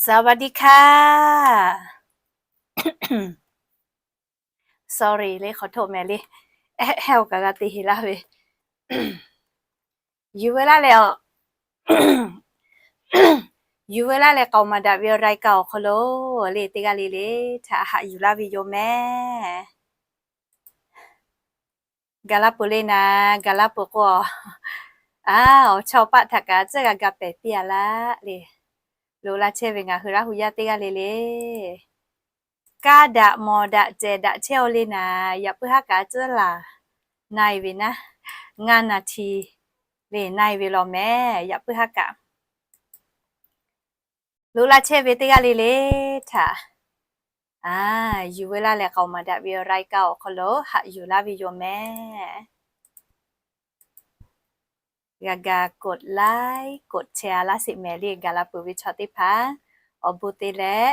สวัสดีค่ะ Sorry เลย ขอโทษ แหม เลย แฮว กา กา เต เห ลา เว yuˬ เวลา leh อ yuˬ เวลา leh กา ออกมา ดัก เว รายการ awˬ hk'aw lo เลย teˇ g'aˇ le le htaꞈ haꞈ yuˬ laˇ ve yoˬ mehˍ. Gaˬ la peuˬ le naˍ, gaˬ la peuˬ k'o, a, awˬ chawˇ paˆ htaꞈ kaꞈ tcuhˉ g'a ga pehˍ piˇ-a laˇ le. Loꞈ la chehˇ ve ngaˬ hui Laˇ hu yaˇ teˇ g'aˇ le le, kaˇ daꞈ mawˬ daꞈ cehˬ daꞈ chehˇ-aw le naˍ, yaꞈ puiˉ haˉ kaꞈ tcuhˉ laˬ na-e ve naˉ, ngaˇ naˍ hti le na-e ve law mehˍ. Yaꞈ puiˉ haˉ kaꞈ loꞈ la chehˇ ve teˇ g'aˇ le le htaꞈ, a, yuˬ เวลา leh กา ออกมา ดัก เว รายการ awˬ hk'aw lo haꞈ yuˬ laˇ ve yoˬ mehˍ. G'a ga กดไลค์ กดแชร์ laˇ sheˍ mehˍ le. Gaˬ la peuˬ ve chaw teˇ hpaˍ awˬ bon te leh,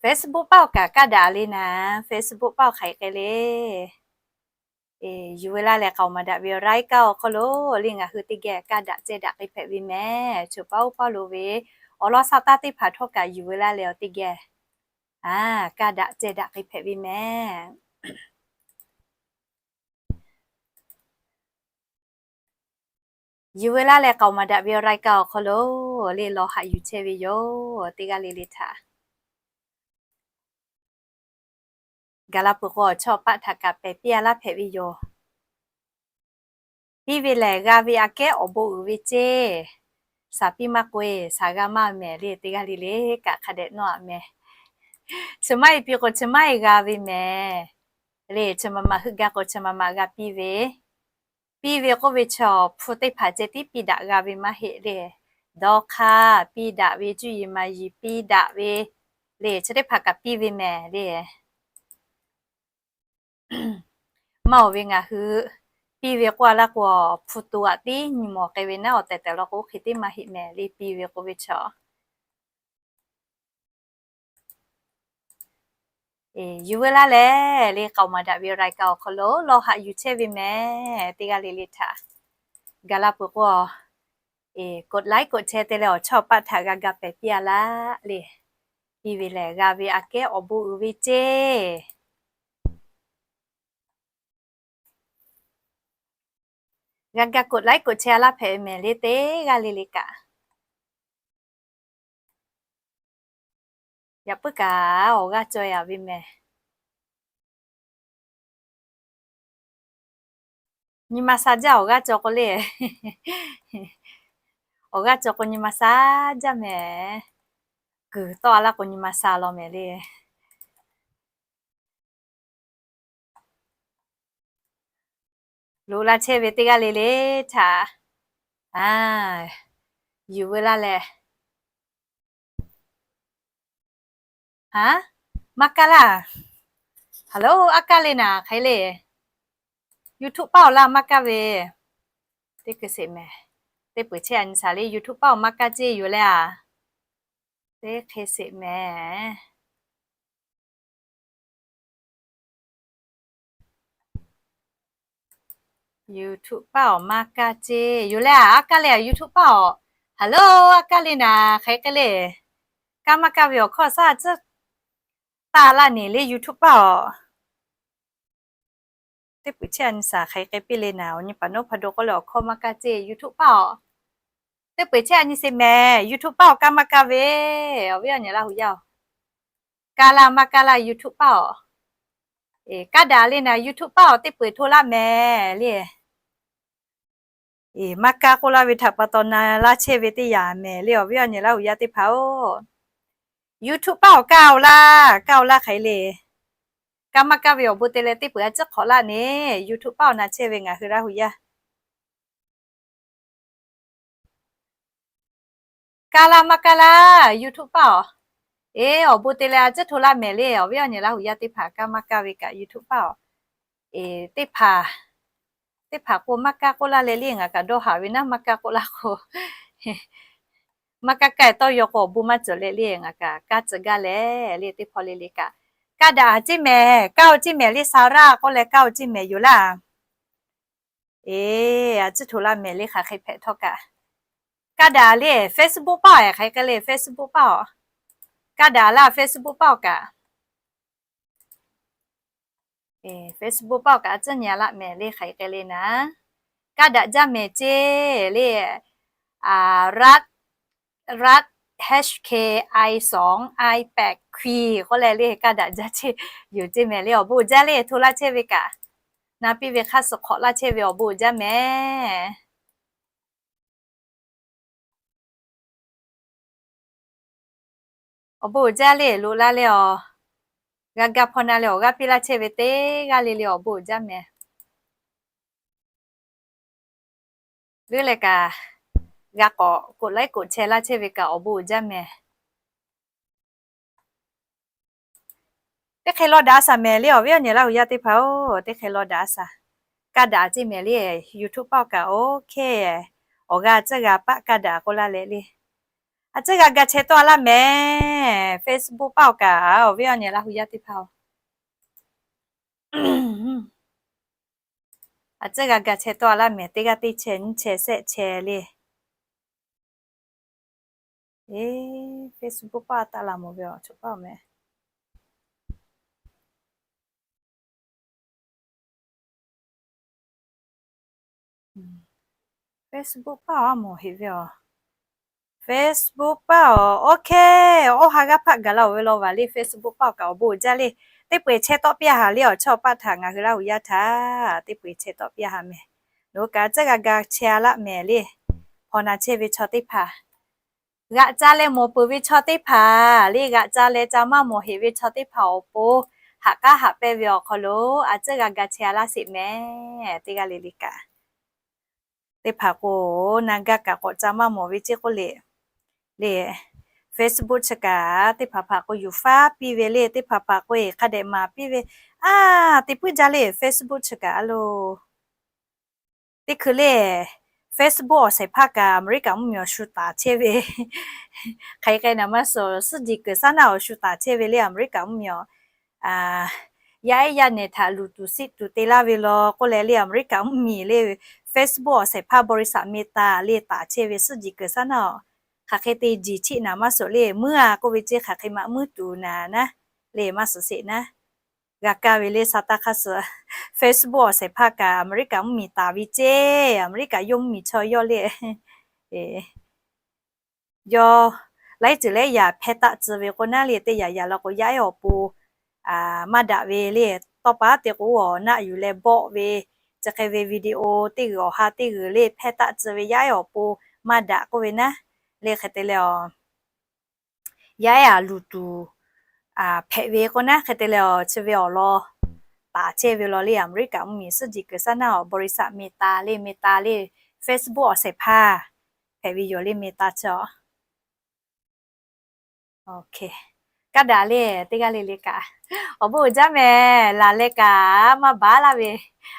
Facebook paˆ awˬ kaꞈ kaˇ daꞈ le naˍ, Facebook paˆ awˬ hk'aˬ hk'e le, yuˬ เวลา leh กา ออกมา ดัก เว รายการ awˬ hk'aw lo le ngaˬ hui teˇ geh kaˇ daꞈ cehˇ daꞈ k'ai hpehꞈ ve mehˍ. Choˬ paˇ oˇ paˇ lo ve awˬ lawn sa taˇ teˇ hpaˍ htawˇ kaꞈ yuˬ เวลา leh awˬ teˇ geh, a, kaˇ daꞈ cehˇ daꞈ k'ai hpehꞈ ve mehˍ. Yuˬ เวลา leh กา ออกมา ดัก เว รายการ awˬ hk'aw lo le lawˬ haꞈ yuˬ chehˇ ve yoˬ. Teˇ g'aˇ le le htaꞈ gaˬ la peuˬ k'o, awˬ chawˇ paˆ htaꞈ kaꞈ pehˍ piˇ-a laˇ hpehꞈ ve yoˬ. Piˇ ve lehˬ g'a ve aꞈ kehˉ awˬ bon uiˍ ve ceˇ. Shaˍ piˇ maˇ k'oˆ-e, shaˍ g'a maˇ mehˍ le. Teˇ g'aˇ le le kaꞈ hk'a dehꞈ nawˇ-aꞈ mehˍ. Chi maˇ heˆ piˇ k'o chi maˇ heˆ g'a ve mehˍ le. Chi ma ma heuˆ gaˇ k'o chi ma ma g'a piˇ ve. Piˇ ve k'oˆ ve chaw hpu teˇ hpaˍ ceh tiˉ piˇ daꞈ g'a ve maˇ heˆ le. Dawˇ hk'aˇ piˇ daꞈ ve, cuˇ yiˍ maˍ yiˍ piˇ daꞈ ve le, chi teˇ hpaˍ kaꞈ piˇ ve mehˍ le. Maˇ oˬ ve ngaˬ hui piˇ ve k'oˆ-a laˇ k'o, hpu to aꞈ tiˉ nyi mawˬ k'ai ve naˉ, awˬ tehˬ tehˬ law k'o hk'e tiˉ maˇ heˆ mehˍ le. Piˇ ve k'oˆ ve chaw yuˬ เวลา leh le กา ออกมา ดัก เว รายการ awˬ hk'aw lo lawˬ haꞈ yuˬ chehˇ ve mehˍ. Teˇ g'aˇ le le htaꞈ gaˬ la peuˬ k'o, กดไลค์ กดแชร์ te leh awˬ chawˇ paˆ htaꞈ g'a ga pehˍ piˇ-a laˇ le. Piˇ ve lehˬ g'a ve aꞈ kehˉ awˬ bon uiˍ ve ceˇ. G'a ga กดไลค์ กดแชร์ laˇ hpehꞈ ve mehˍ le teˇ g'aˇ le le kaꞈ. Yaꞈ puiˉ kaꞈ awˬ g'aˇ caweh-a ve mehˍ. Nyi ma sha jaˇ awˬ g'aˇ cawˬ k'o le. Awˬ g'aˇ cawˬ k'o nyi ma sha jaˇ mehˍ. Kuiˬ tawˆ-a laˇ k'o nyi ma sha law mehˍ le. Loꞈ la chehˇ ve teˇ g'aˇ le le htaꞈ, a, yuˬ ve laˇ leh, a, maˇ kaˇ laˇ. Hello, aˉ kaˇ le naˍ, hk'aˬ hk'e le. YouTube paˆ awˬ laˇ maˇ kaˇ ve. Teˇ hk'e sheˍ mehˍ. Teˇ peuˬ chehˇ a nyi shaˍ le, YouTube paˆ awˬ maˇ kaˇ ceˇ yoˬ le a. Teˇ hk'e sheˍ mehˍ. YouTube paˆ awˬ maˇ kaˇ ceˇ yoˬ le a. Aˉ kaˇ le a, YouTube paˆ awˬ. Hello, aˉ kaˇ le naˍ, hk'aˬ hk'e le. Kaˇ maˇ kaˇ ve awˬ hkawˇ shaˉ tcuhˉ taˍ laˇ neˬ le YouTube paˆ awˬ. Teˇ peuˬ chehˇ a nyi shaˍ, hk'aˬ hk'e piˇ le naˍ, awˬ nyi paˍ nawˉ hpa do k'oˆ leh awˬ hkawˇ maˇ kaˇ ceˇ YouTube paˆ awˬ. Teˇ peuˬ chehˇ a nyi sheˍ mehˍ, YouTube paˆ awˬ kaˇ maˇ kaˇ ve, awˬ viˉ awˬ nyi Laˇ hu yaˇ-oˬ. Kaˇ laˇ maˇ kaˇ laˇ YouTube paˆ awˬ. Kaˇ daꞈ le naˍ, YouTube paˆ awˬ teˇ peuˬ hto laˇ mehˍ le. Maˇ kaˇ k'oˆ laˇ ve htaꞈ pa taw na laˇ chehˇ ve teˇ yanˇ mehˍ le, awˬ viˉ awˬ nyi Laˇ hu yaˇ teˇ hpaˍ-oˬ. YouTube paˆ awˬ kaˇ-oˬ laˇ, kaˇ-oˬ laˇ hk'aˬ hk'e le. Kaˇ maˇ kaˇ ve awˬ bon te leh teˇ peuˬ a ciˉ hk'awꞈ laˇ neˬ, YouTube paˆ awˬ na chehˇ ve ngaˬ hui Laˇ hu yaˇ. Kaˇ laˇ maˇ kaˇ laˇ YouTube paˆ awˬ. Eˬ, awˬ bon te leh a ciˉ hto laˇ mehˍ le, awˬ viˉ awˬ nyi Laˇ hu yaˇ teˇ hpaˍ kaˇ maˇ kaˇ ve kaꞈ YouTube paˆ awˬ. Eˬ, teˇ hpaˍ, teˇ hpaˍ k'o maˇ kaˇ k'oˆ laˇ leh le, ngaˬ kaꞈ dawˇ haˍ ve naˉ maˇ kaˇ k'oˆ laˇ k'o. Maˇ kaˇ kaˇ tawˇ yaw k'o awˬ bon maˇ cawˬ leh le, ngaˬ kaꞈ kaˇ tcuh gaˇ leh le, teˇ hpawˇ le le kaꞈ. Kaˇ daꞈ a ciˉ mehˍ, kaˇ-oˬ ciˉ mehˍ le, Sarah k'oˆ leh kaˇ-oˬ ciˉ mehˍ yoˬ laˇ. Eˬ, a ciˉ hto laˇ mehˍ le, hk'aˬ hk'e hpehꞈ htawˇ kaꞈ. Kaˇ daꞈ le, Facebook paˇ-oˬ, hk'aˬ hk'e le, Facebook paˇ-oˬ. Kaˇ daꞈ laˇ, Facebook paˇ-oˬ kaꞈ. Facebook paˇ-oˬ kaꞈ, a tcuhˉ nyi laˇ mehˍ le, hk'aˬ hk'e le naˍ. Kaˇ daꞈ jaˇ mehˍ ceˇ le. Rat, rat, H K I สอง I แปด Q k'oˆ leh le, kaˇ daꞈ jaˇ ceˇ, yoˬ ceˇ mehˍ le. Awˬ bon uiˍ jaˇ le, hto laˇ chehˇ ve kaꞈ, na piˇ ve hk'aˇ suh hk'awꞈ laˇ chehˇ ve awˬ bon uiˍ jaˇ mehˍ. Awˬ bon uiˍ jaˇ le, loꞈ la leh awˬ, g'a ga hpaw na leh awˬ g'aˇ piˇ laˇ chehˇ ve teˇ g'aˇ le le awˬ bon uiˍ jaˇ mehˍ. Leuˉ leh kaꞈ, g'a k'awꞈ koꞈ laiˉ koꞈ chehˇ laˇ chehˇ ve kaꞈ awˬ bon uiˍ jaˇ mehˍ. Teˇ hk'e law daꞈ shaˍ mehˍ le, awˬ viˉ awˬ nyi Laˇ huˍ yaˇ teˇ hpaˍ-oˬ, teˇ hk'e law daꞈ shaˍ. Kaˇ daꞈ ceˇ mehˍ le, YouTube paˇ-oˬ kaꞈ, OK. Awˬ g'aˇ tcuhˇ g'a paˆ kaˇ daꞈ k'oˆ laˇ leh le. A tcuhˇ g'a ga chehˇ tawˆ-a laˇ mehˍ. Facebook paˇ-oˬ kaꞈ, awˬ viˉ awˬ nyi Laˇ huˍ yaˇ teˇ hpaˍ-oˬ, a tcuhˇ g'a ga chehˇ tawˆ-a laˇ mehˍ. Teˇ g'aˇ teˇ chehˇ nyiˇ chehˇ shehˆ chehˇ le. Facebook paˇ taˆ la mawˬ ve awˬ chaw paˇ-oˬ mehˍ. Facebook paˇ-oˬ, a mawˬ heˆ ve awˬ. Facebook paˇ-oˬ, OK. Oˇ ha g'aˇ hpaˆ gaˬ la-oˬ ve law vaˬ le. Facebook paˇ-oˬ kaꞈ awˬ bon uiˍ jaˇ le. Teˇ peu-eˬ chehˇ tawˆ piˇ-a haˍ le, awˬ chawˇ paˆ htaꞈ ngaˬ hui Laˇ huˍ yaˇ htaꞈ teˇ peu-eˬ chehˇ tawˆ piˇ-a haˍ mehˍ. Nawˬ hui kaꞈ a tcuhˇ g'a ga chehˇ-a laˇ mehˍ le. Hpawnˬ na chehˇ ve chaw teˇ hpaˍ, g'aꞈ ca leh mawˬ peuˬ ve chaw teˇ hpaˍ le, g'aꞈ ca leh ca maˇ mawˬ heˆ ve chaw teˇ hpaˍ awˬ pon haꞈ k'aˉ haꞈ pehnˇ ve awˬ hk'aw lo a tcuhˇ g'a ga chehˇ-a laˇ sheˍ mehˍ. Teˇ g'aˇ le le kaꞈ, teˇ hpaˍ k'o, na gaˇ kaꞈ k'awꞈ ca maˇ mawˬ ve ceˇ k'oˆ le. Le, Facebook chi kaꞈ teˇ hpaˍ hpaˍ k'o yuˬ faˉ piˇ ve le, teˇ hpaˍ hpaˍ k'o-e hk'a dehꞈ maˍ piˇ ve. A, te puiˉ jaˇ le, Facebook chi kaꞈ a lo. Teˇ hkui le, Facebook awˬ shehˍ hpaˇ kaꞈ Aˍmeˍriˆkaꞈ mvuhˇmiˬ awˬ shu taˍ chehˇ ve. Hk'aˬ hk'e naˍ maˇ suhˍ, suhˉ jiˬ kuiˬ saˉ naˆ awˬ shu taˍ chehˇ ve le, Aˍmeˍriˆkaꞈ mvuhˇmiˬ awˬ yaˇ ehˉ yaˇ nehˬ htaꞈ luˬ tuˬ siˆ tuˬ te laˇ ve law k'oˆ leh le, Aˍmeˍriˆkaꞈ mvuhˇmiˬ le, Facebook awˬ shehˍ hpaˇ บริษัท Meta le taˍ chehˇ ve suhˉ jiˬ kuiˬ saˉ naˆ awˬ. Hk'aˬ hk'e te jiˬ chiˆ naˍ maˇ suhˍ le, muiˉ-a k'oˆ ve ceˇ hk'aˬ hk'e maꞈ muiˉ tuˬ naˍ naˉ le, maˇ suhˍ sheˍ naˉ. G'a kaˇ ve le, sa taˇ hk'aˇ suh Facebook awˬ shehˍ hpaˇ kaꞈ Aˍmeˍriˆkaꞈ mvuhˇmiˬ taˍ ve ceˇ, Aˍmeˍriˆkaꞈ yawˇ mvuhˇmiˬ chaw yawˇ le. Yawˇ laiˉ ceuˬ laiˉ yaꞈ hpehˇ taˆ tcuh ve k'o naˉ le, teˇ yaꞈ yaꞈ la k'o yaˇ ehˉ awˬ pon maˇ daꞈ ve le. Tawˇ pa te k'o awˬ naˆ yuˬ leh bawˆ ve, chi hk'e ve video teˇ g'uiˬ awˬ ha teˇ g'uiˬ le hpehˇ taˆ tcuh ve yaˇ ehˉ awˬ pon maˇ daꞈ k'oˆ ve naˉ le. Hk'e te leh awˬ, yaˇ ehˉ a luˬ tuˬ hpehꞈ ve k'o naˉ, hk'e te leh awˬ chi ve awˬ lawn taˍ chehˇ ve law le, Aˍmeˍriˆkaꞈ mvuhˇmiˬ suhˉ jiˬ kuiˬ saˉ naˆ awˬ บริษัท Meta le, Meta le, Facebook awˬ shehˍ hpaˇ hpehꞈ ve yoˬ le, Meta chi awˬ. Kaˇdaꞈ le, teˇ g'aˇ le le kaꞈ, awˬ bon uiˍ jaˇ mehˍ. Laˬ leh kaꞈ maˇ baˬ laˇ ve,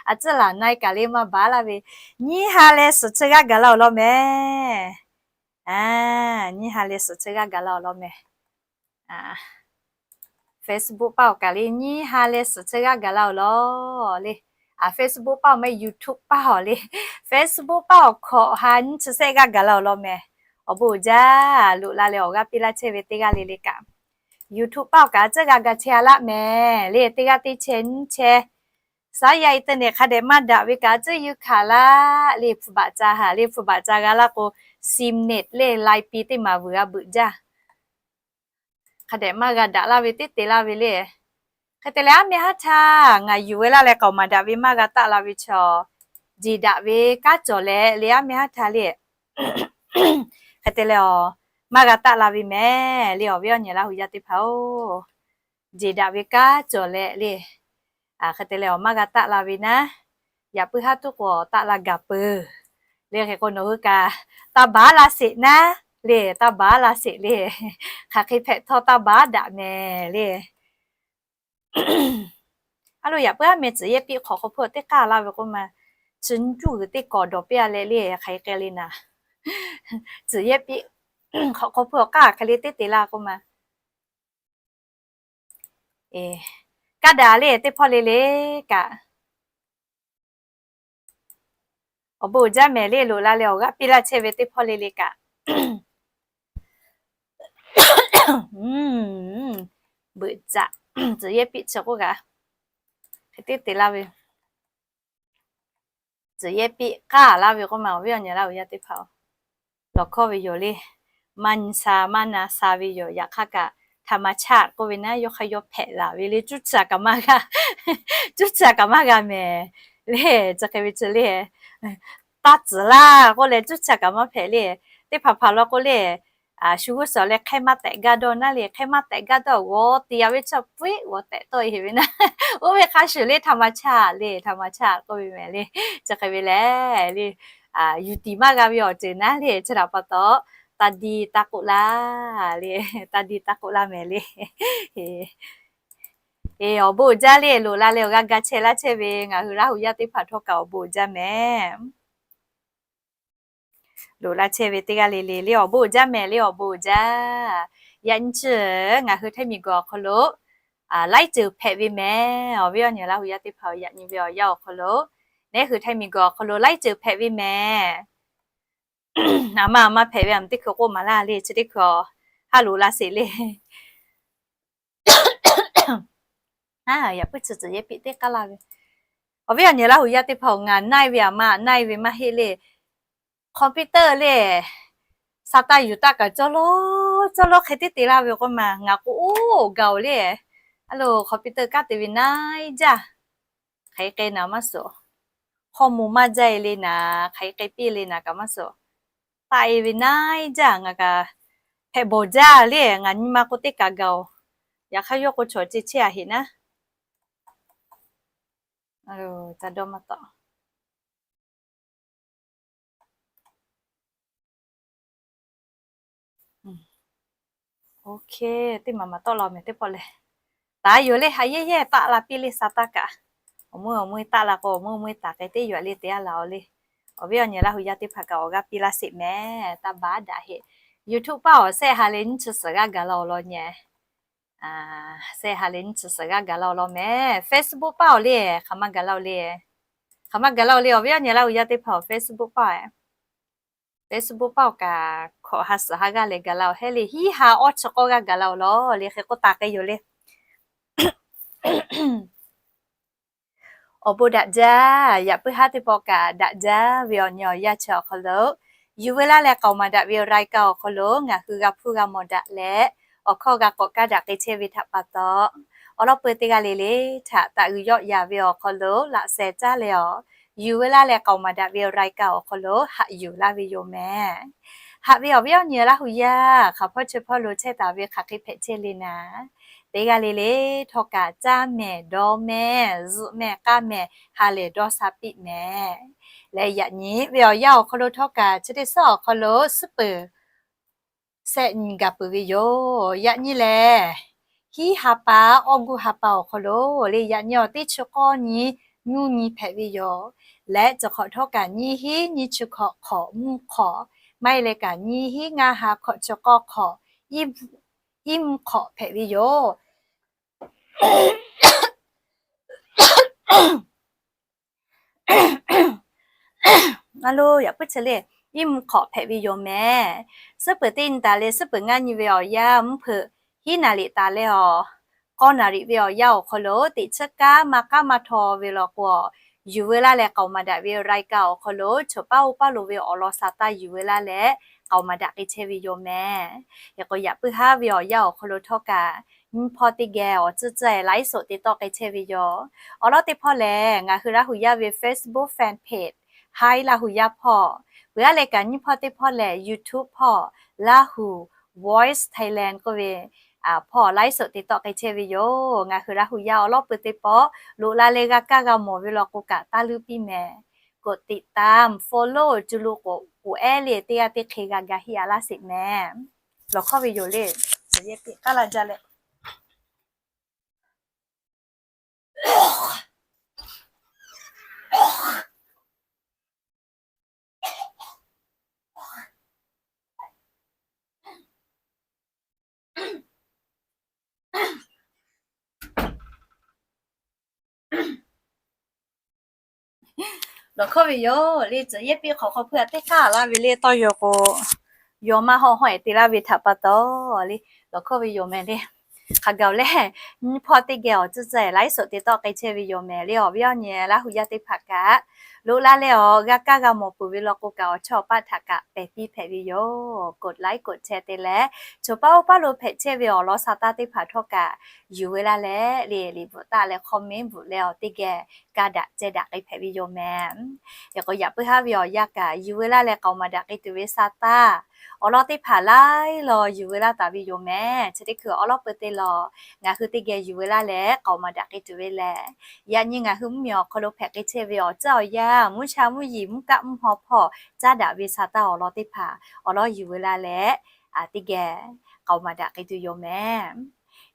a tcuhˉ laˬ na-e kaꞈ le maˇ baˬ laˇ ve, nyiˇ ha leh suhˍ chi g'aˇ gaˬ la-oˬ law mehˍ. Nyiˇ ha leh suhˍ chi g'aˇ gaˬ la-oˬ law mehˍ. Facebook paˇ awˬ kaꞈ le nyiˇ ha leh suhˍ chi g'aˇ gaˬ la-oˬ law le. Facebook paˇ awˬ meh, YouTube paˇ awˬ le, Facebook paˇ awˬ hkawꞈ ha nyiˇ chi shehˆ g'aˇ gaˬ la-oˬ law mehˍ. Awˬ bon uiˍ jaˇ, loꞈ la leh awˬ g'aˇ piˇ laˇ chehˇ ve teˇ g'aˇ le le kaꞈ, YouTube paˇ awˬ kaꞈ a tcuhˉ g'a ga chehˇ-a laˇ mehˍ le. Teˇ g'aˇ teˇ chehˇ nyiˇ chehˇ, saˉ yaˇ internet hk'a dehꞈ maˇ daꞈ ve kaꞈ a tcuhˉ yuˬ hkanˍ laˇ le. Hpu baꞈ ca haˍ le, hpu baꞈ ca g'a laˇ k'o, SIM net le, Line Pay teˇ maˍ vuiˬ g'a beuꞈ jaˇ. Hk'a dehꞈ maˇ g'a daꞈ laˇ ve teˇ te laˇ ve le. Hk'e te leh aˉ meh haˉ htaˇ ngaˬ yuˬ ve laˇ leh k'aoˍ maˍ daꞈ ve maˇ g'a taˆ la ve chaw, jeˬ daꞈ ve kanˉ cawˬ leh le aˉ meh haˉ htaˇ le. Hk'e te leh awˬ, maˇ g'a taˆ la ve mehˍ le, awˬ viˉ awˬ nyi Laˇ huˍ yaˇ teˇ hpaˍ-oˬ. Jeˬ daꞈ ve kanˉ cawˬ leh le. Hk'e te leh awˬ maˇ g'a taˆ la ve naˉ, yaꞈ puiˉ haˉ tuˉ k'o taˆ la gaˬ peuˬ. Le hk'e k'o nawˬ hui kaꞈ taˇ baˬ laˇ sheˍ naˉ le, taˇ baˬ laˇ sheˍ le. Hk'aˬ hk'e hpehꞈ htawˇ taˇ baˬ daꞈ mehˍ le. A lo yaꞈ puiˉ aˉ meh tcuhˍ yehˇ piˆ hk'awꞈ hk'aw hpui awˬ teˇ k'aˇ laˇ ve k'oˆ ma, chi nyiˇ cuˇ g'uiˬ teˇ kawꞈ dawˬ piˇ-a leh le, hk'aˬ hk'e k'ai le naˍ. Tcuhˍ yehˇ piˆ hk'awꞈ hk'aw hpui awˬ k'aˇ hk'e le teˇ te laˇ k'oˆ ma. Kaˇ daꞈ le teˇ hpawˇ le le kaꞈ, awˬ bon uiˍ jaˇ mehˍ le, loꞈ la leh awˬ g'aˇ piˇ laˇ chehˇ ve teˇ hpawˇ le le kaꞈ, Beuꞈ caꞈ, tcuhˬ yehˇ piˆ chi k'oˆ kaꞈ, hk'e te te laˇ ve, tcuhˬ yehˇ piˆ k'aˇ laˇ ve k'oˆ ma, awˬ viˉ awˬ nyi Laˇ huˍ yaˇ teˇ hpaˍ-oˬ, lawˬ hkawˇ ve yoˬ le. Maˇ nyi sha maˇ na sha ve yoˬ. Yaꞈ hk'aˇ kaꞈ ธรรมชาติ k'oˆ ve naˉ yawˇ hk'a yawˇ hpehꞈ laˬ ve le. Cuˇ caꞈ kaꞈ maˇ g'a, cuˇ caꞈ kaꞈ maˇ g'a mehˍ le. Chi hk'e ve chi le, taˇ tcuhˍ laˇ k'oˆ leh cuˇ caꞈ kaꞈ maˇ hpehꞈ le. Teˇ hpaˍ hpaˍ law k'o le, shu g'uˇ suhˍ leh hk'e maˇ tehꞈ gaˇ dawˇ naˉ le. Hk'e maˇ tehte gaˇ dawˇ g'awˬ te yaꞈ ve chaw puiˉ g'awˬ tehꞈ tawˆ-e ve naˉ, oˇ ve hk'a shuˍ le ธรรมชาติ le, ธรรมชาติ k'oˆ ve mehˍ le. Chi hk'e ve lehˬ le, yuˬ tiˍ maˇ g'a ve awˬ ceuˬ naˉ le. Chi htaꞈ pa taw, taˇ diˇ taˇ k'oˆ laˇ le, taˇ diˇ taˇ k'oˆ laˇ mehˍ le. E, awˬ bon uiˍ jaˇ le. Loꞈ la leh awˬ g'aˇ ga chehˇ laˇ chehˇ ve ngaˬ hui Laˇ huˍ yaˇ teˇ hpaˍ htawˇ kaꞈ awˬ bon uiˍ jaˇ mehˍ. Loꞈ la chehˇ ve teˇ g'aˇ le le le awˬ bon uiˍ jaˇ mehˍ le, awˬ bon uiˍ jaˇ. Yaꞈ nyi chi ngaˬ hui Htaiˇ miˬ guiˬ awˬ hk'aw lo laiˉ ceuˬ hpehꞈ ve mehˍ. Awˬ viˉ awˬ nyi Laˇ huˍ yaˇ teˇ hpaˍ, yaꞈ nyi ve awˬ yanˇ awˬ hk'aw lo, neˉ hui Htaiˇ miˬ guiˬ awˬ hk'aw lo laiˉ ceuˬ hpehꞈ ve mehˍ. A ma a ma hpehꞈ ve a ma teˇ hkui k'oˆ maˍ laˇ le. Chi teˇ hkui a, haˉ loꞈ la sheˍ le. Yaꞈ puiˉ chi tcuhˬ yehˇ piˆ teˇ k'aˇ laˇ ve, awˬ viˉ awˬ nyi Laˇ huˍ yaˇ teˇ hpaˍ-oˬ, ngaˬ naˆ-e ve a ma naˆ-e ve maˇ heˆ le. Computer le, sa taˇ yuˬ taˇ kaꞈ cawˇ lawˇ cawˇ lawˇ hk'e te te laˇ ve k'oˆ ma, ngaˬ k'o oˇ gaˬ-oˬ le. A lo computer kaˉ te ve naˆ-e jaˇ. Hk'aˬ hk'e k'ai naˍ maˇ suhˍ. Hkawˇ moˍ maˇ jaˇ-e le naˍ, hk'aˬ hk'e k'ai piˇ le naˍ kaꞈ maˇ suhˍ. Taˆ-e ve naˆ-e jaˇ. Ngaˬ kaꞈ hpehꞈ bawˬ jaˇ le. Ngaˬ nyi ma k'o teˇ kaꞈ gaˬ-oˬ. Yaꞈ hk'aˇ yawˇ k'o chaw ce chehˇ a heꞈ naˉ. Ca dawˇ maˇ tawˆ. Oˇ hk'e, teˇ maˬ maˍ tawˆ la mehˍ teˇ pawˆ lehˬ. Taˍ yoˬ le, ha yehˇ yehˇ taˆ la piˇ le sa taˇ kaꞈ. Awˬ meuˇ awˬ meuˇ taˆ la k'o, awˬ meuˇ meuˇ taˍ k'ai teˇ yoˬ le te a laˬ-oˬ le. Awˬ viˉ awˬ nyi Laˇ huˍ yaˇ teˇ hpaˍ kaꞈ awˬ g'aˇ piˇ laˇ sheˍ mehˍ. Taˇ baˬ daꞈ heˆ. YouTube paˇ awˬ sehˆ ha leh nyiˇ chi suhˍ g'aˇ gaˬ la awˬ lawn nyi. Sehˆ ha leh nyiˇ chi suhˍ g'aˇ gaˬ la awˬ lawn mehˍ. Facebook paˇ awˬ le, hk'aˬ ma gaˬ la-oˬ le. Hk'aˬ ma gaˬ la-oˬ le, awˬ viˉ awˬ nyi Laˇ huˍ yaˇ teˇ hpaˍ Facebook paˇ, Facebook paˇ awˬ kaꞈ hkawꞈ ha suhˍ ha g'aˇ leh gaˬ la-oˬ hehˉ le. Hiˉ ha awˇ chi k'awˇ g'aˇ gaˬ la awˬ lawn le hk'e k'oˆ taˍ k'ai yoˬ le. Awˬ bon daꞈ jaˇ. Yaꞈ puiˉ haˉ teˇ pawˆ kaꞈ daꞈ jaˇ ve awˬ nyi awˬ yanˇ chi awˬ hk'aw lo, yuˬ veu laˇ leh k'aoˍ maˍ daꞈ ve รายการ awˬ hk'aw lo ngaˬ hui g'a hpuˇ g'a mawˬ daꞈ leh, awˬ hkawˇ g'a k'awꞈ kaˇ daꞈ k'ai chehˇ ve htaꞈ pa taw, awˬ lawn peu teˇ g'aˇ le le htaꞈ taꞈ g'uiˬ yawˆ yaˍ ve awˬ hk'aw lo laꞈ sheh caˇ leh awˬ, yuˬ veu laˇ leh k'aoˍ maˍ daꞈ ve รายการ awˬ hk'aw lo haꞈ yuˬ laˇ ve yoˬ mehˍ. Haꞈ ve awˬ viˉ awˬ nyi Laˇ huˍ yaˇ, hk'aˬ hpawˇ chi hpawˇ lo chehˇ taˍ ve hk'aˬ hk'e hpehꞈ chehˇ le naˍ, teˇ g'aˇ le le htawˇ kaꞈ caˇ mehˍ dawˇ mehˍ zuhꞈ mehˍ k'aˇ mehˍ ha lehˬ dawˇ sha piˇ mehˍ. Leh yaꞈ nyi ve awˬ yanˇ awˬ hk'aw lo htawˇ kaꞈ chi teˇ suhˉ awˬ hk'aw lo suhˉ peuˬ sehˆ nyi gaˬ peuˬ ve yoˬ. Yaꞈ nyi lehˬ, hiˉ ha pa awˇ guˇ ha pa awˬ hk'aw lo le, yaꞈ nyi awˬ teˇ chi k'awˇ nyi nyuˇ nyi hpehꞈ ve yoˬ. Leh chi hk'awꞈ htawˇ kaꞈ nyiˇ hiˉ nyiˇ chi hkawꞈ hk'awꞈ mvuhˇ hk'awꞈ, maˇ heˆ leh kaꞈ nyiˇ hiˉ ngaˇ ha hkawꞈ chi k'awˇ hk'awꞈ iˉ mvuhˇ hk'awꞈ hpehꞈ ve yoˬ. A lo, yaꞈ puiˉ chi le, iˉ mvuhˇ hk'awꞈ hpehꞈ ve yoˬ mehˍ. Suhˉ peuˬ teˇ nyi taˍ leh suhˉ peuˬ ngaˇ nyi ve awˬ yanˇ mvuhˇ hpeuꞈ hiˉ naˍ riˍ taˍ leh awˬ, k'awˇ naˍ riˍ ve awˬ yanˇ awˬ hk'aw lo teꞈ chiˉ kaˉ maˇ k'aˉ maˇ htaw ve law k'o, yuˬ veu laˇ leh k'aoˍ maˍ daꞈ ve รายการ awˬ hk'aw lo choˬ paˉ oˇ paˉ lo ve awˬ lawn sha taˇ yuˬ veu laˇ leh k'aoˍ maˍ daꞈ k'ai chehˇ ve yoˬ mehˍ. Hk'e k'o, yaꞈ puiˉ haˉ ve awˬ yanˇ awˬ hk'aw lo htawˇ kaꞈ nyiˇ hpawˇ teˇ geh awˬ tcuhˇ tcuhˇ-e ไลฟ์สด te tawˆ k'ai chehˇ ve yoˬ. Awˬ lawn teˇ hpawˇ lehˬ, ngaˬ hui Laˇ huˍ yaˇ ve Facebook fan page Hi Laˇ huˍ yaˇ hpawˇ, peuˬ aˉ leh kaꞈ nyiˇ hpawˇ teˇ hpawˇ lehˬ YouTube hpawˇ, Lahu Voice Thailand k'oˆ ve hpawˇ ไลฟ์สด te tawˆ k'ai chehˇ ve yoˬ. Ngaˬ hui Laˇ huˍ yaˇ awˬ lawn peu teˇ pawˆ loꞈ la leh g'a kaˇ g'a mawˬ ve law k'o kaꞈ taˇ luˇ piˇ mehˍ. กดติดตาม follow จุลุ k'o k'oˍ ehˉ le teˇ g'aˇ teˇ hk'e g'a ga hiˆ a laˇ sheˍ mehˍ. Lawˬ hkawˇ ve yoˬ le, tcuhˬ yehˇ piˆ k'aˉ laˇ jaˇ leh Lawˬ hkawˇ ve yoˬ le, tcuhˬ yehˇ piˇ hk'awꞈ hk'aw hpuˇ a teˇ hk'aˇ laˇ ve le tawˇ yaw k'o, yawˬ maˇ hawˆ hawˆ-ehˍ te laˇ ve htaꞈ pa taw le, lawˬ hkawˇ ve yoˬ mehˍ le. Hk'a gaˬ lehˬ, nyiˇ hpawˇ teˇ geh awˬ tcuhˇ tcuhˇ laiˉ suhˍ te tawˆ k'ai chehˇ ve yoˬ mehˍ le. Awˬ viˉ awˬ nyi Laˇ huˍ yaˇ teˇ hpaˍ kaꞈ, loꞈ la leh awˬ g'a kaˇ g'a mawˬ peuˬ ve law k'o kaꞈ, awˬ chawˇ awˬ paˆ htaꞈ kaꞈ pehˬ piˇ hpehꞈ ve yoˬ. กดไลค์ กดแชร์ te leh, choˬ paˆ oˇ paˆ lo hpehꞈ chehˇ ve awˬ lawn sa taˇ teˇ hpaˍ htawˇ kaꞈ yuˬ veu laˇ leh, liꞈ bvuhꞈ taˆ leh comment bvuhꞈ leh awˬ teˇ geh ka daꞈ ceh daꞈ k'ai hpehꞈ ve yoˬ mehˍ. Yaꞈ k'o yaꞈ puiˉ haˉ ve awˬ yanˇ kaꞈ yuˬ veu laˇ leh k'aoˍ maˍ daꞈ k'ai tuˬ ve sa taˇ awˬ lawn teˇ hpaˍ laiˉ law yuˬ veu laˇ taˍ ve yoˬ mehˍ. Chi teˇ hkui awˉ lawˉ peu te lawˬ ngaˬ hui teˇ geh yuˬ veu laˇ leh k'aoˍ maˍ daꞈ k'ai tuˬ ve lehˬ, yaꞈ nyi ngaˬ hui mvuhˇmiˬ awˬ hk'aw lo hpehꞈ k'ai chehˇ ve awˬ ceuˬ awˬ yanˇ, mvuhˇ sha mvuhˇ yiˍ mvuhˇ kaˆ mvuhˇ haw hpawˇ caˉ daꞈ ve sa taˇ awˬ lawn teˇ hpaˍ awˬ lawn yuˬ veu laˇ leh, teˇ geh k'aoˍ maˍ daꞈ k'ai tuˬ yoˬ mehˍ.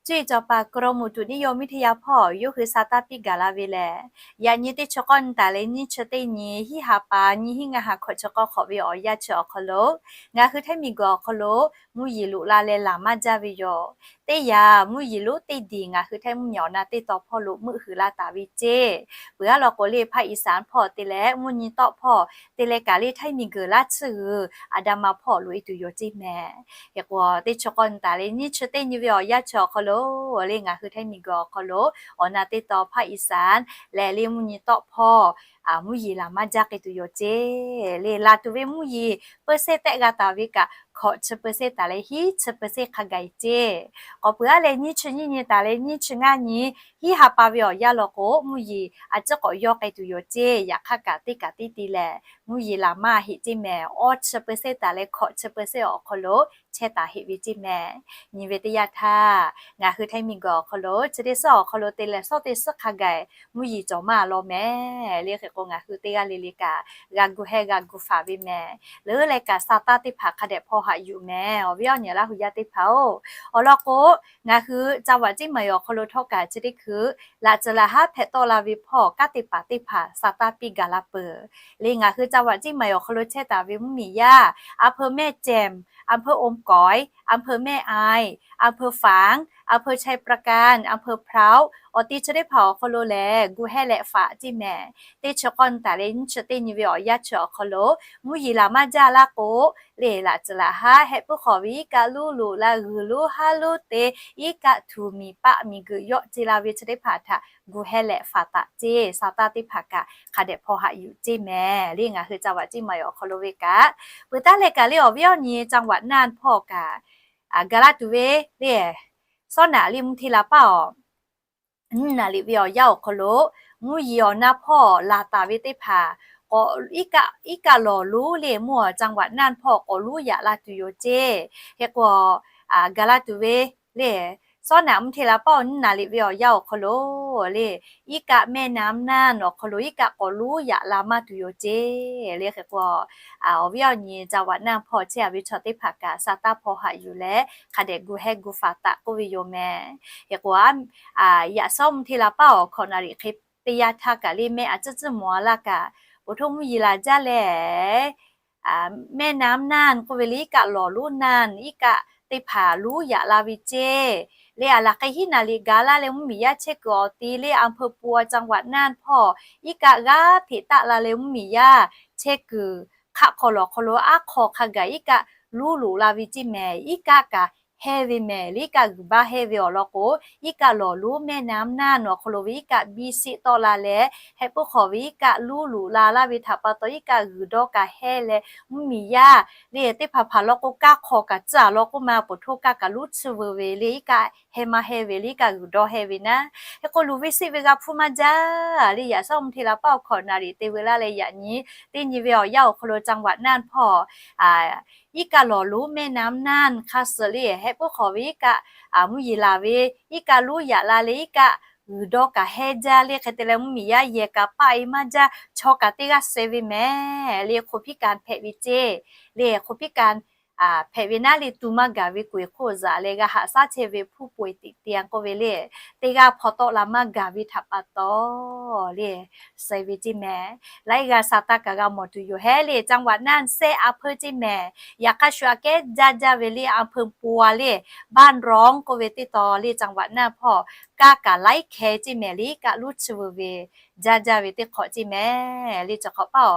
Cuˇ yiˍ cawˬ paˍ กรมอุตุนิยมวิทยา hpawˇ yawˇ hui sa taˇ piˇ gaˬ la ve lehˬ, yaꞈ nyi teˇ chi k'awˇ nyi taˍ leh nyiˇ chi teˇ nyi hiˉ ha pa nyiˇ hiˉ ngaˇ ha hkawꞈ chi k'awˇ hk'awꞈ ve awˬ yanˇ chi awˬ hk'aw lo, ngaˬ hui Htaiˇ miˬguiˬ awˬ hk'aw lo mvuhˇ yeˬ loꞈ la leh laˬ maˇ jaˇ ve yoˬ. Teˇ yanˇ mvuhˇ yeˬ lonˉ teˇ diˬ ngaˬ hui Htaiˇ mvuhˇmiˬ awˬ na teˇ taw hpawˇ lo meuˆ huiˍ la taˍ ve ceˇ. Peuˬ aˉ law k'o le ภาคอีสาน hpawˇ te leh mvuhˇ nyi tawˆ hpawˇ te leh kaꞈ le Htaiˇ miˬguiˬ laˇ tsuhˇ g'uiˬ Aˍdanˍ ma hpawˇ loꞈ e tuˬ yoˬ ceˇ mehˍ. Hk'e k'o teˇ chi k'awˇ nyi taˍ leh nyiˇ chi teˇ nyi ve awˬ yanˇ chi awˬ hk'aw lo, le ngaˬ hui Htaiˇ miˬguiˬ awˬ hk'aw lo awˬ na teˇ taw ภาคอีสาน leh le mvuhˇ nyi tawˆ hpawˇ mvuhˇ yeˬ laˬ maˇ jaˇ k'ai tuˬ yoˬ ceˇ. Le laˬ tuˬ ve mvuhˇ yeˬ เปอร์เซ็นต์ tehˆ g'a taˍ ve kaꞈ, hkawꞈ chi เปอร์เซ็นต์ taˍ leh hiˉ chi เปอร์เซ็นต์ hk'a gaˬ e ceˇ. K'awꞈ peuˬ aˉ leh nyiˇ chi nyiˇ nyi taˍ leh nyiˇ chi ngaˇ nyi hiˉ ha pa ve awˬ yanˇ law k'o, mvuhˇ yeˬ a ciˉ k'awꞈ yawˇ k'ai tuˬ yoˬ ceˇ. Yaꞈ hk'aˇ kaꞈ teˇ kaꞈ teˇ ti lehˬ mvuhˇ yeˬ laˬ maˇ heꞈ ceˇ mehˍ. Awˇ chi เปอร์เซ็นต์ taˍ leh hkawꞈ chi เปอร์เซ็นต์ awˬ hk'aw lo chehˇ taˍ heꞈ ve ceˇ mehˍ. Nyi ve teˇ yanˇ htaˇ, ngaˬ hui Htaiˇ miˬguiˬ awˬ hk'aw lo chi teˇ suhˉ awˬ hk'aw lo te leh suhˉ teˇ suhˉ hk'a gaˬ mvuhˇ yeˬ cawˬ maˇ law mehˍ. Le hk'e k'o ngaˬ hui teˇ g'aˇ le le kaꞈ g'a gu hehˇ g'a gu faˍ ve mehˍ. Leuˉ leh kaꞈ sa taˇ teˇ hpaˍ hk'a dehꞈ hpaw haꞈ yuˬ mehˍ. Awˬ viˉ awˬ nyi Laˇ huˍ yaˇ teˇ hpaˍ-oˬ, awˬ lawn k'o, ngaˬ hui จังหวัดเชียงใหม่ awˬ hk'aw lo htawˇ kaꞈ chi teˇ hkui laꞈ tcuhˍ laꞈ haˉ hpehꞈ tawˆ la ve hpawˇ kanˉ te paˍ teˇ hpaˍ sa taˇ piˇ gaˬ la peuˬ. Le ngaˬ hui จังหวัดเชียงใหม่ awˬ hk'aw lo chehˇ taˍ ve mvuhˇmiˬ yaˇ, อำเภอแม่แจ่ม อำเภอโอมก๋อย อำเภอแม่อาย อำเภอฝาง อำเภอชัยปราการ อำเภอพร้าว awˬ ti chi teˇ hpaˍ awˬ hk'aw lo lehˬ gu hehˇ leh faˍ ceˇ mehˍ. Teˇ chi k'awˇ nyi taˍ leh nyiˇ chi teˇ nyi ve awˬ yanˇ chi awˬ hk'aw lo mvuhˇ yeˬ laˬ maˇ jaˇ laˇ k'o, le laꞈ tcuhˍ laꞈ haˉ heh puiˉ hk'awꞈ ve iˉ kaˆ luˉ loꞈ la g'uiˬ lonˉ haˉ lonˉ te, iˉ kaˆ tuˬ miˬ paˆ miˬ guiˬ yawˆ ce la ve chi teˇ hpaˍ htaꞈ gu hehˇ leh faˍ taˍ ceˇ. Sa taˇ teˇ hpaˍ kaꞈ hk'a dehꞈ hpaw haꞈ yuˬ ceˇ mehˍ. Le ngaˬ hui จังหวัดเชียงใหม่ awˬ hk'aw lo ve kaꞈ, peuˬ taˉ leh kaꞈ le awˬ viˉ awˬ nyi จังหวัดน่าน hpawˇ kaꞈ gaˬ la tuˬ ve le, sawˉ naꞈ le mvuhˇ hteˇ la paˉ awˬ nyiˇ naˍ riˍ ve awˬ yanˇ awˬ hk'aw lo mvuhˇ yeˬ awˬ na hpawˇ laˬ taˍ ve teˇ hpaˍ k'awꞈ iˉ kaˆ lawˬ lonˉ le mvuhˇ จังหวัดน่าน hpawˇ k'awꞈ lonˉ yaꞈ la tuˬ yoˬ ceˇ. Hk'e k'o, gaˬ la tuˬ ve le, sawˉ naꞈ mvuhˇ hteˇ la paˉ awˬ nyiˇ naˍ riˍ ve awˬ yanˇ awˬ hk'aw lo le, iˉ kaˆ แม่น้ำน่าน awˬ hk'aw lo iˉ kaˆ k'awꞈ lonˉ yaꞈ la maˇ tuˬ yoˬ ceˇ. Le hk'e k'o, awˬ viˉ awˬ nyi จังหวัดน่าน hpawˇ chehˇ a ve chaw teˇ hpaˍ kaꞈ sa taˇ hpaw haꞈ yuˬ leh hk'a dehꞈ gu hehˇ gu faˍ taˍ k'oˆ ve yoˬ mehˍ. Hk'e k'o, yaꞈ sawˉ mvuhˇ hteˇ la paˉ awˬ hkawꞈ naˍ riˍ hk'e teˇ yanˇ htaˇ kaꞈ le mehˆ a ciˉ ciˉ mawˬ a laˇ kaꞈ, โอ้โห mvuhˇ yeˬ laˬ jaˇ leh แม่น้ำน่าน k'oˆ ve le iˉ kaˆ lawˬ lonˉ น่าน iˉ kaˆ teˇ hpaˍ lonˉ yaꞈ la ve ceˇ. Le a laˬ hk'e hiˉ naˍ riˍ gaˬ laˇ leh mvuhˇmiˬ yaˇ chehˇ kuiˬ awˬ ti le อำเภอปัว จังหวัดน่าน hpawˇ iˉ kaˆ g'aˇ hteꞈ taˆ la leh mvuhˇmiˬ yaˇ chehˇ kuiˬ hk'aˆ hk'aw lawˬ hk'aw lo aˉ hk'aw hk'a gaˬ iˉ kaˆ lonˉ loꞈ la ve ceˇ mehˍ. Iˉ kaˆ kaꞈ hehˇ ve mehˍ. Le iˉ kaˆ g'uiˬ baˇ hehˇ ve awˬ lawn k'o, iˉ kaˆ lawˬ lonˉ แม่น้ำน่าน awˬ hk'aw lo ve iˉ kaˆ biˇ sheˆ tawˆ la leh, heh puiˉ hk'awꞈ ve iˉ kaˆ lonˉ loꞈ la laˇ ve htaꞈ pa taw iˉ kaˆ g'uiˬ dawˇ kaꞈ hehˇ leh, mvuhˇmiˬ yaˇ le teˇ hpaˍ hpaˍ lawn k'o, kaˇ hk'aw kaꞈ tcuhˉ a lawn k'oˆ ma, poˬ htoˇ kaˇ kaꞈ lonˉ tsuhˇ veu ve le iˉ kaˆ hehˇ maˇ hehˇ ve le iˉ kaˆ g'uiˬ dawˇ hehˇ ve naˉ. Hk'e k'o luˬ ve sheˆ ve g'a hpuˇ maˇ jaˇ. Le yaꞈ sawˉ mvuhˇ hteˇ la paˉ awˬ hkawꞈ naˍ riˍ te veu laˇ leh yaꞈ nyi teˇ nyi ve awˬ yanˇ awˬ hk'aw lo จังหวัดน่าน hpawˇ iˉ kaˆ lawˬ lonˉ แม่น้ำน่าน hk'a suhˍ le heh puiˉ hk'awꞈ ve iˉ kaˆ mvuhˇ yeˬ laˬ ve iˉ kaˆ lonˉ yaꞈ la leh iˉ kaˆ g'uiˬ dawˇ kaꞈ hehˇ jaˇ. Le hk'e te leh mvuhˇmiˬ yaˇ yehˬ kaꞈ paˆ e maˇ jaˇ, chaw kaꞈ teˇ g'aˇ suh ve mehˍ. Le คนพิการ hpehꞈ ve ceˇ. Le คนพิการ hpehꞈ ve naˉ le tu maˇ gaˬ ve ป่วยโควิด leh g'a haꞈ shaˉ chehˇ ve ผู้ป่วยติดเตียง k'oˆ ve le, teˇ g'aˇ hpaw tawˆ la maˇ gaˬ ve htaꞈ pa taw le suh ve ceˇ mehˍ. Laiˉ g'aˇ sa taˇ kaꞈ g'a mawˬ tuˬ yoˬ hehˉ le จังหวัดน่าน shehˆ อำเภอ ceˇ mehˍ. Yaꞈ hk'aˇ shu aꞈ kehˉ jaˇ jaˇ ve le อำเภอปัว le บ้านร้อง k'oˆ ve teˇ taw le จังหวัดน่าน hpawˇ kaˇ kaꞈ laiˉ hkeh ceˇ mehˍ. Le iˉ kaˆ lonˉ tsuhˇ veu ve jaˇ jaˇ ve teˇ hk'awꞈ ceˇ mehˍ. Le chi hk'awꞈ paˉ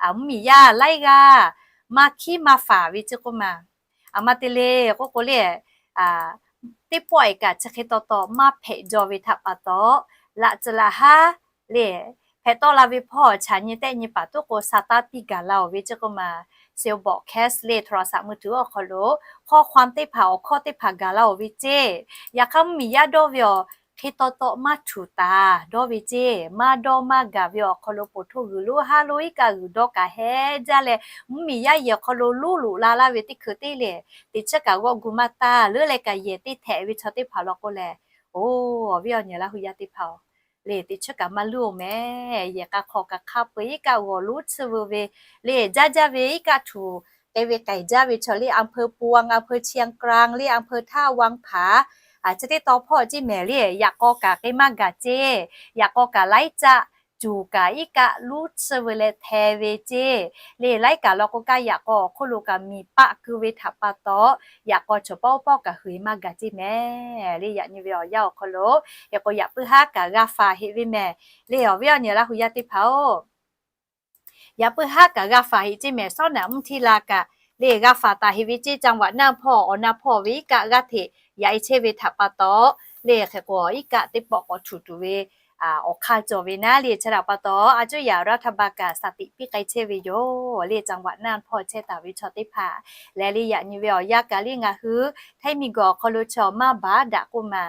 awˬ mvuhˇmiˬ yaˇ laiˉ g'aˇ maˇ hkiˉ maˇ faˍ ve ceˇ k'oˆ ma Aˬ ma te le k'oˆ k'o le, teˇ pawˆ e kaꞈ chi hk'e taw taw maˇ hpehꞈ jaw ve htaꞈ pa taw, laꞈ tcuh laꞈ haˉ le hpehꞈ tawˆ la ve hpawˇ chaꞈ nyi tehˆ nyi paˍ tuˉ k'o sa taˇ piˇ gaˬ la-oˬ ve ceˇ k'oˆ ma, cell broadcast le โทรศัพท์มือถือ awˬ hk'aw lo ข้อความ teˇ hpaˍ awˬ hkawˇ teˇ hpaˍ gaˬ la-oˬ ve ceˇ. Yaꞈ hk'aˇ mvuhˇmiˬ yaˇ dawˇ ve awˬ hk'e taw taw maˇ htuˬ taˍ dawˇ ve ceˇ. Maˇ dawˇ maˇ gaˬ ve awˬ hk'aw lo poˬ htoˇ g'uiˬ lonˉ haˉ lonˉ iˉ kaˆ g'uiˬ dawˇ kaꞈ heh jaˇ leh, mvuhˇmiˬ yaˇ yehˬ awˬ hk'aw lo loˉ loꞈ la laˇ ve teˇ hkui teˇ le, teꞈ chiˉ kaꞈ g'awˆ gu maˇ taˇ leuˉ leh kaꞈ yehˬ teˇ htehꞈ ve chaw teˇ hpaˍ law k'o lehˬ, oˬ, awˬ viˉ awˬ nyi Laˇ hu yaˇ teˇ hpaˍ-oˬ, le teꞈ chiˉ kaꞈ maˇ luˇ-oˬ mehˍ. Yehˬ k'a hk'aw kaꞈ hk'a peu-eˬ iˉ kaˆ g'awˬ lonˉ tsuhˇ veu ve le, jaˇ jaˇ ve iˉ kaˆ htuˬ te ve k'ai jaˇ ve chaw le, อำเภอปวง อำเภอเชียงกลาง le อำเภอท่าวังผา chi teˇ taw hpawˇ ceˇ mehˍ le. Yaꞈ k'aw kaꞈ k'e maˇ gaˬ ceˇ. Yaꞈ k'aw kaꞈ laiˉ caˆ cuˬ kaꞈ iˉ kaˆ lonˉ tsuhˇ veu leh hpeh ve ceˇ. Le laiˉ kaꞈ law k'o kaꞈ yaꞈ k'aw awˬ hk'oˆ lo kaꞈ miˬ paˆ keu ve htaꞈ pa taw, yaꞈ k'aw chaw pawˆ pawˆ kaꞈ hui maˇ gaˬ ceˇ mehˍ. Le yaꞈ nyi ve awˬ yanˇ awˬ hk'aw lo, yaꞈ k'aw yaꞈ puiˉ haˉ kaꞈ g'a faˍ heꞈ ve mehˍ. Le awˬ viˉ awˬ nyi Laˇ hu yaˇ teˇ hpaˍ-oˬ, yaꞈ puiˉ haˉ kaꞈ g'a faˍ heꞈ ceˇ mehˍ. Sawˉ naꞈ mvuhˇ htiˇ la kaꞈ le g'a faˍ taˍ heꞈ ve ceˇ. จังหวัดน่าน hpawˇ awˬ na hpawˇ ve iˉ kaˆ g'aˇ hteꞈ yaꞈ e chehˇ ve htaꞈ pa taw, le hk'e k'o iˉ kaˆ teˇ pawˆ k'awꞈ htuˬ tuˬ ve awˬ hk'aˇ cawˬ ve naˉ le. Chi htaꞈ pa taw, a cuˇ yaꞈ รัฐบาล kaꞈ สติ piˇ k'ai chehˇ ve yoˬ. Le จังหวัดน่าน hpawˇ chehˇ taˍ ve chaw teˇ hpaˍ lehˬ, le yaꞈ nyi ve awˬ yanˇ kaꞈ le ngaˬ hui Htaiˇ miˬguiˬ awˬ hk'aw lo chaw maˇ baˬ daꞈ k'oˆ ma,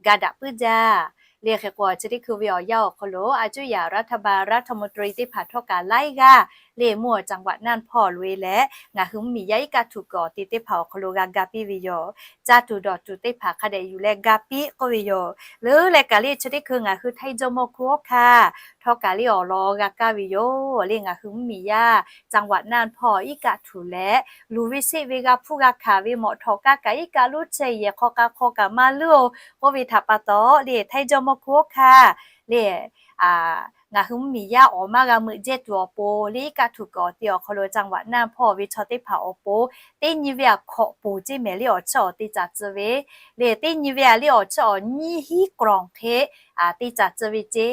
ga daꞈ puiˉ jaˇ. Le hk'e k'o chi teˇ hkui ve awˬ yanˇ awˬ hk'aw lo a cuˇ yaꞈ รัฐบาล รัฐมนตรี teˇ hpaˍ htawˇ kaꞈ laiˉ g'aˇ le mvuhˇ awˬ จังหวัดน่าน hpawˇ loꞈ-e leh, ngaˬ hui mvuhˇmiˬ yaˇ iˉ kaˆ htuˬ kuiˬ awˬ te teˇ hpaˍ awˬ hk'aw lo g'a ga piˇ ve yoˬ. Caˇ tuˬ dawˬ tuˬ teˇ hpaˍ hk'a dehꞈ yuˬ leh ga piˇ k'oˆ ve yoˬ. Leuˉ leh kaꞈ le chi teˇ hkui ngaˬ hui Htaiˇ jawˇmawˇ hkuˇ awˉ hkanˇ htawˇ kaꞈ le awˬ lawn g'a kaˇ ve yoˬ. Le ngaˬ hui mvuhˇmiˬ yaˇ จังหวัดน่าน hpawˇ iˉ kaˆ htuˬ leh luˬ ve seˆ ve g'a hpuˇ g'a hkanˍ ve mawꞈ htawꞈ kaˇ kaꞈ iˉ kaˆ lonˉ chehˇ yehˬ hk'aw k'a hk'aw kaꞈ maˇ leuˉ-oˬ k'oˆ ve htaꞈ pa taw le Htaiˇ jawˇmawˇ hkuˇ awˉ hkanˇ le ngaˬ hui mvuhˇmiˬ yaˇ awˬ maˇ g'a meuꞈ jehˇ tuˬ awˬ pon le iˉ kaˆ htuˬ kuiˬ awˬ te awˬ hk'aw lo จังหวัดน่าน hpawˇ ve chaw teˇ hpaˍ awˬ pon teˇ nyi ve aꞈ hkawꞈ poˬ ceˇ mehˍ le awˬ chiˇ awˬ te caˍ tcuh ve le teˇ nyi ve aꞈ le awˬ chiˇ awˬ nyiˇ hinˉ กล่อง hk'e te caˍ tcuh ve ceˇ.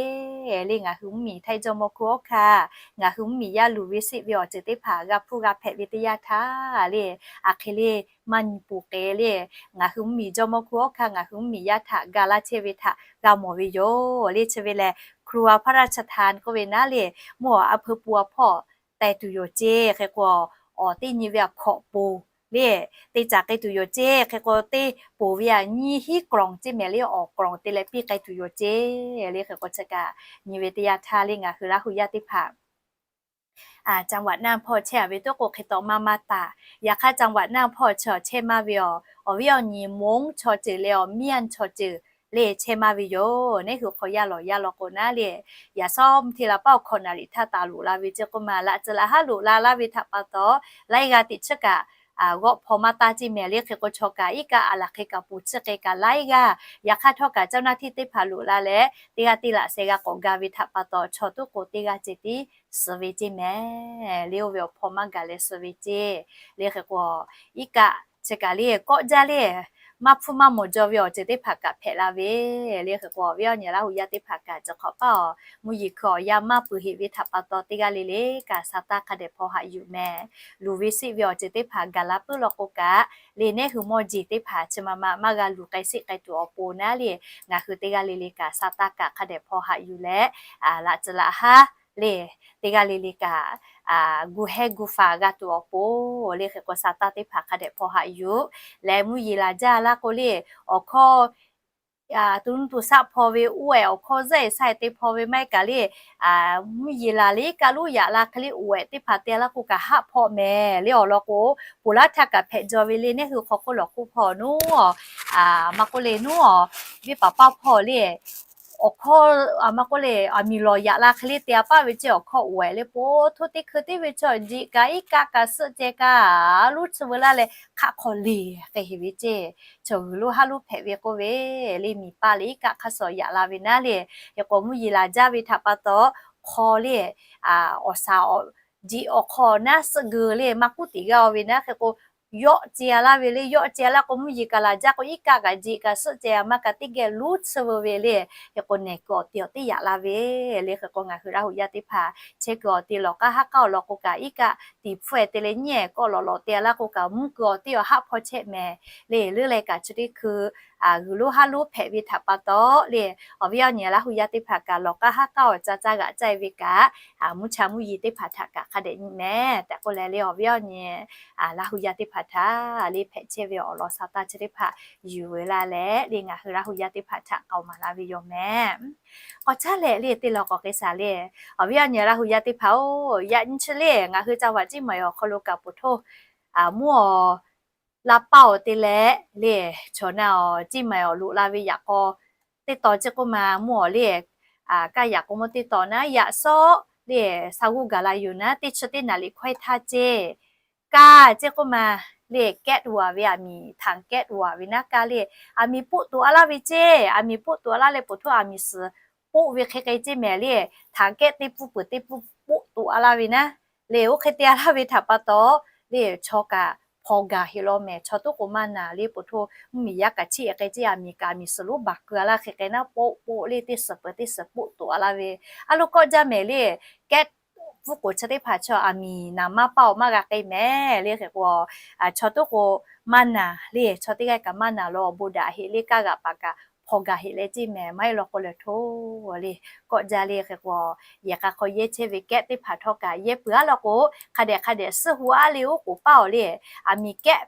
Le ngaˬ hui mvuhˇmiˬ Htaiˇ jawˇmawˇ hkuˇ awˉ hkanˇ ngaˬ hui mvuhˇmiˬ yaˇ luˬ ve seˆ ve awˬ ceuˬ teˇ hpaˍ g'a hpuˇ g'a hpehꞈ ve teˇ yanˇ htaˇ le, aˬ hk'e le maˇ nyi poˬ k'e le ngaˬ hui mvuhˇmiˬ jawˇmawˇ hkuˇ awˉ hkanˇ ngaˬ hui mvuhˇmiˬ yaˇ htaꞈ ga laˇ chehˇ ve htaꞈ g'a mawˬ ve yoˬ. Le chi ve lehˬ ครัวพระราชทาน k'oˆ ve naˉ le mvuhˇ awˬ อำเภอปวง hpawˇ teh tuˬ yoˬ ceˇ. Hk'e k'o awˬ teˇ nyi ve aꞈ hkawꞈ poˬ le te caˍ k'ai tuˬ yoˬ ceˇ. Hk'e k'o teˇ poˬ ve aꞈ nyiˇ hinˉ กล่อง ceˇ mehˍ le awˬ กล่อง te leh piˇ k'ai tuˬ yoˬ ceˇ. Le hk'e k'o chi kaꞈ nyi ve teˇ yanˇ htaˇ le ngaˬ hui Laˇ hu yaˇ teˇ hpaˍ จังหวัดน่าน hpawˇ chehˇ-a ve toˉ k'o hk'e taw maˇ maˇ taˍ. Yaꞈ hk'aˇ จังหวัดน่าน hpawˇ chi awˬ chehˇ maˇ ve awˬ, awˬ viˉ awˬ nyi Mongˉ chaw ceuˬ leh awˬ เมียน chaw ceuˬ le chehˇ maˇ ve yoˬ. Neˉ hui hk'aw yaˇ lawˬ yaˇ law k'o naˉ le, yaꞈ sawˉ mvuhˇ hte la paˉ awˬ hkawꞈ naˍ riˍ htaˇ taˍ loꞈ la ve ceˇ k'oˆ ma laꞈ tcuh laꞈ haˉ loꞈ la laˇ ve htaꞈ pa taw, laiˉ g'aˇ teꞈ chiˉ kaꞈ g'awˆ hpaw maˇ taˇ ceˇ mehˍ le. Hk'e k'o chaw kaꞈ iˉ kaˆ aˬ laˬ hk'e kaꞈ poˬ chiˇ k'ai kaꞈ laiˉ g'aˇ. Yaꞈ hk'aˇ htawˇ kaꞈ เจ้าหน้าที่ teˇ hpaˍ loꞈ la leh teˇ g'aˇ teˇ laꞈ sheh g'a k'awꞈ ga ve htaꞈ pa taw chaw tuˉ k'o teˇ g'aˇ ceh tiˉ suh ve ceˇ mehˍ le. Oˇ ve awˬ hpaw maˇ gaˬ leh suh ve ceˇ. Le hk'e k'o iˉ kaˆ chi kaꞈ le kawˆ jaˇ le maˇ hpfuhˇ maˇ mawˬ jaw ve awˬ ceuˬ teˇ hpaˍ kaꞈ hpehꞈ la ve le. Hk'e k'o awˬ viˉ awˬ nyi Laˇ hu yaˇ teˇ hpaˍ kaꞈ chi hk'awꞈ paˉ awˬ mvuhˇ yeˬ hkui awˬ yanˇ maˇ peuˬ heꞈ ve htaꞈ pa taw teˇ g'aˇ le le kaꞈ sa taˇ hk'a dehꞈ hpaw haꞈ yuˬ mehˍ. Luˬ ve seˆ ve awˬ ceuˬ teˇ hpaˍ gaˬ la puiˉ law k'o kaꞈ le neˉ hui mawˇ jeˬ teˇ hpaˍ chi ma ma maˇ g'a luˬ k'ai seˆ k'ai tuˬ awˬ pon naˉ le ngaˬ hui teˇ g'aˇ le le kaꞈ sa taˇ kaꞈ hk'a dehꞈ hpaw haꞈ yuˬ leh laꞈ tcuh laꞈ haˉ le teˇ g'aˇ le le kaꞈ gu hehˉ gu faˍ g'a tuˬ awˬ pon le hk'e k'o sa taˇ teˇ hpaˍ hk'a dehꞈ hpaw haꞈ yuˬ leh mvuhˇ yeˬ laˬ jaˇ laˇ k'o le awˬ hkawˇ tu nuˇ tu shaˆ hpaw ve oˇ ehˍ awˬ hkawˇ zuhˆ ehˍ shaˆ ehˍ te hpaw ve maˇ heˆ kaꞈ le mvuhˇ yeˬ laˬ le iˉ kaˆ lonˉ yaꞈ la hk'e le oˬ ehˍ teˇ hpaˍ te laˇ k'o kaꞈ haˆ hpawˆ mehˍ le awˬ lawn k'o, poˬ laˇ htaˇ kaꞈ hpehꞈ jaw ve le neˉ hui hk'aw hk'oˆ lawˬ hk'oˆ hpaw nuˉ a maˇ k'oˆ le nuˉ a viˉ paˍ paˇ hpawˇ le awˬ hkawˇ a maˇ k'oˆ le aˬ miˍ lawˬ yaꞈ la hk'e le te a paˆ ve ceˇ awˬ hkawˇ oˬ ehˍ le po htoˇ teˇ hkui teˇ ve chaw jiꞈ kaꞈ iˉ kaˆ kaꞈ suhˆ ceh kaꞈ lonˉ tsuhˇ veu laˇ leh hk'aˆ hk'aw le k'ai heˍ ve ceˇ. Chaw g'uiˬ lonˉ haˉ lonˉ hpehꞈ ve k'oˆ ve le miˬ paˇ le iˉ kaˆ hk'aˇ suh yaꞈ la ve naˉ le hk'e k'o mvuhˇ yeˬ laˬ jaˇ ve htaꞈ pa taw hk'aw le awˬ shaˍ awˬ jiꞈ awˬ hk'aw naˉ suhˆ geu le maˇ kuˉ tiꞈ g'aˇ ve naˉ hk'e k'o yawˆ ce-a laˇ ve le. Yawˆ ce-a laˇ k'o, mvuhˇ yeˬ kaꞈ laˬ jaˇ k'o, iˉ kaˆ kaꞈ jeꞈ kaꞈ suhˆ ceh-a maˇ kaꞈ teˇ geh luˉ tsuhˇ veu ve le. Hk'e k'o, nehˬ kuiˬ awˬ te awˬ teˇ yaꞈ la ve le. Hk'e k'o, ngaˬ hui Laˇ hu yaˇ teˇ hpaˍ chehˇ kuiˬ awˬ te lawˬ k'aˉ haˉ k'aˉ awˬ lawn k'o kaꞈ, iˉ kaˆ tiˍ hpfuhˇ-e te leh nyiˉ-e kawˆ lawꞈ lawꞈ te-a laˇ k'o kaꞈ, mvuhˇ kuiˬ awˬ te awˬ haˆ hpaw chehˇ mehˍ le. Leuˉ leh kaꞈ chi teˇ hkui g'uiˬ lonˉ haˉ lonˉ hpehꞈ ve htaꞈ pa taw le, awˬ viˉ awˬ nyi Laˇ hu yaˇ teˇ hpaˍ kaꞈ lawˬ k'aˉ haˉ k'aˉ awˬ ca caˇ g'aꞈ caˇ-e ve kaꞈ, mvuhˇ cha mvuhˇ yeˬ teˇ hpaˍ htaꞈ kaꞈ hk'a dehꞈ nyi mehˍ tehꞈ k'oˆ leh le, awˬ viˉ awˬ nyi Laˇ hu yaˇ teˇ hpaˍ htaꞈ le hpehꞈ chehˇ ve awˬ lawn sa taˇ chi teˇ hpaˍ yuˬ ve laˇ leh le, ngaˬ hui Laˇ hu yaˇ teˇ hpaˍ htaꞈ k'aoˍ maˍ laˇ ve yoˬ mehˍ. K'awꞈ caˉ leh le, teˇ lawn k'awꞈ k'ai shaˍ le, awˬ viˉ awˬ nyi Laˇ hu yaˇ teˇ hpaˍ-oˬ, yaꞈ nyi chi le ngaˬ hui ca vaꞈ Ciˇ maˬ awˬ hk'aw lo kaꞈ poˬ htoˇ mvuhˇ awˬ la paˇ awˬ te leh le, chaw na awˬ Ciˇ maˬ awˬ loꞈ la ve yaꞈ k'aw teˇ tawn ceˇ k'oˆ ma mvuhˇ awˬ le, kaˇ yaꞈ k'o mawˇ teˇ tawn naˉ yaꞈ sawˉ le, sa g'uˇ gaˬ la yoˬ naˉ, teˇ chi teˇ naˍ liꞈ hkawehˇ htaˇ ceˇ kaˇ ceˇ k'oˆ ma le, kehˉ tuˬ-a ve aˬ miˍ htanˍ kehˉ tuˬ-a ve naˉ kaˇ le, aˬ miˍ poˆ tuˬ-a laˇ ve ceˇ. Aˬ miˍ poˆ tuˬ-a laˇ leh poˬ htoˇ aˬ miˍ suhˍ poˆ ve hk'e k'ai ceˇ mehˍ le, htanˍ kehˉ teˇ pfuhˇ peuˬ teˇ pfuhˇ poˆ tuˬ-a laˇ ve naˉ le, oˇ hk'e te-a laˇ ve htaꞈ pa taw le, chaw kaꞈ hpaw gaˬ heˆ law mehˍ. Chaw toˉ k'o maˇ naˬ le, poˬ htoˇ mvuhˇ miˬ yaˇ kaꞈ chiˇ-e k'ai ceˇ, aˬ miˍ kaꞈ aˬ miˍ suhˍ lonˉ baˬ keu-a laˇ hk'e k'ai naˉ, poˆ poˆ le teˇ suhˍ peuˬ teˇ suhˍ poˆ tuˬ-a laˇ ve. A lo k'awˆ jaˇ mehˍ le, kehˉ pfuhˇ k'oˍ chi teˇ hpaˍ chaw aˬ miˍ naˍ maˇ paˇ-oˬ maˇ g'a k'ai mehˍ le. Hk'e k'o, chaw toˉ k'o maˇ naˬ le, chaw teˇ g'aˇ kaꞈ maˇ naˬ lo awˬ bon daꞈ heˆ le, kaˇ g'aꞈ paˍ kaꞈ hpaw gaˬ heˆ leh ceˇ mehˍ, maˇ heˆ law k'o lehˬ hto le, kawˆ jaˇ le. Hk'e k'o, yehˬ k'a hk'aw yehˇ chehˇ ve kehˉ teˇ hpaˍ htawˇ kaꞈ yehˇ peuˬ-a law k'o, hk'a dehꞈ hk'a dehꞈ suhˉ hu-a le oˉ k'oˍ paˇ-oˬ le. Aˬ miˍ kehˉ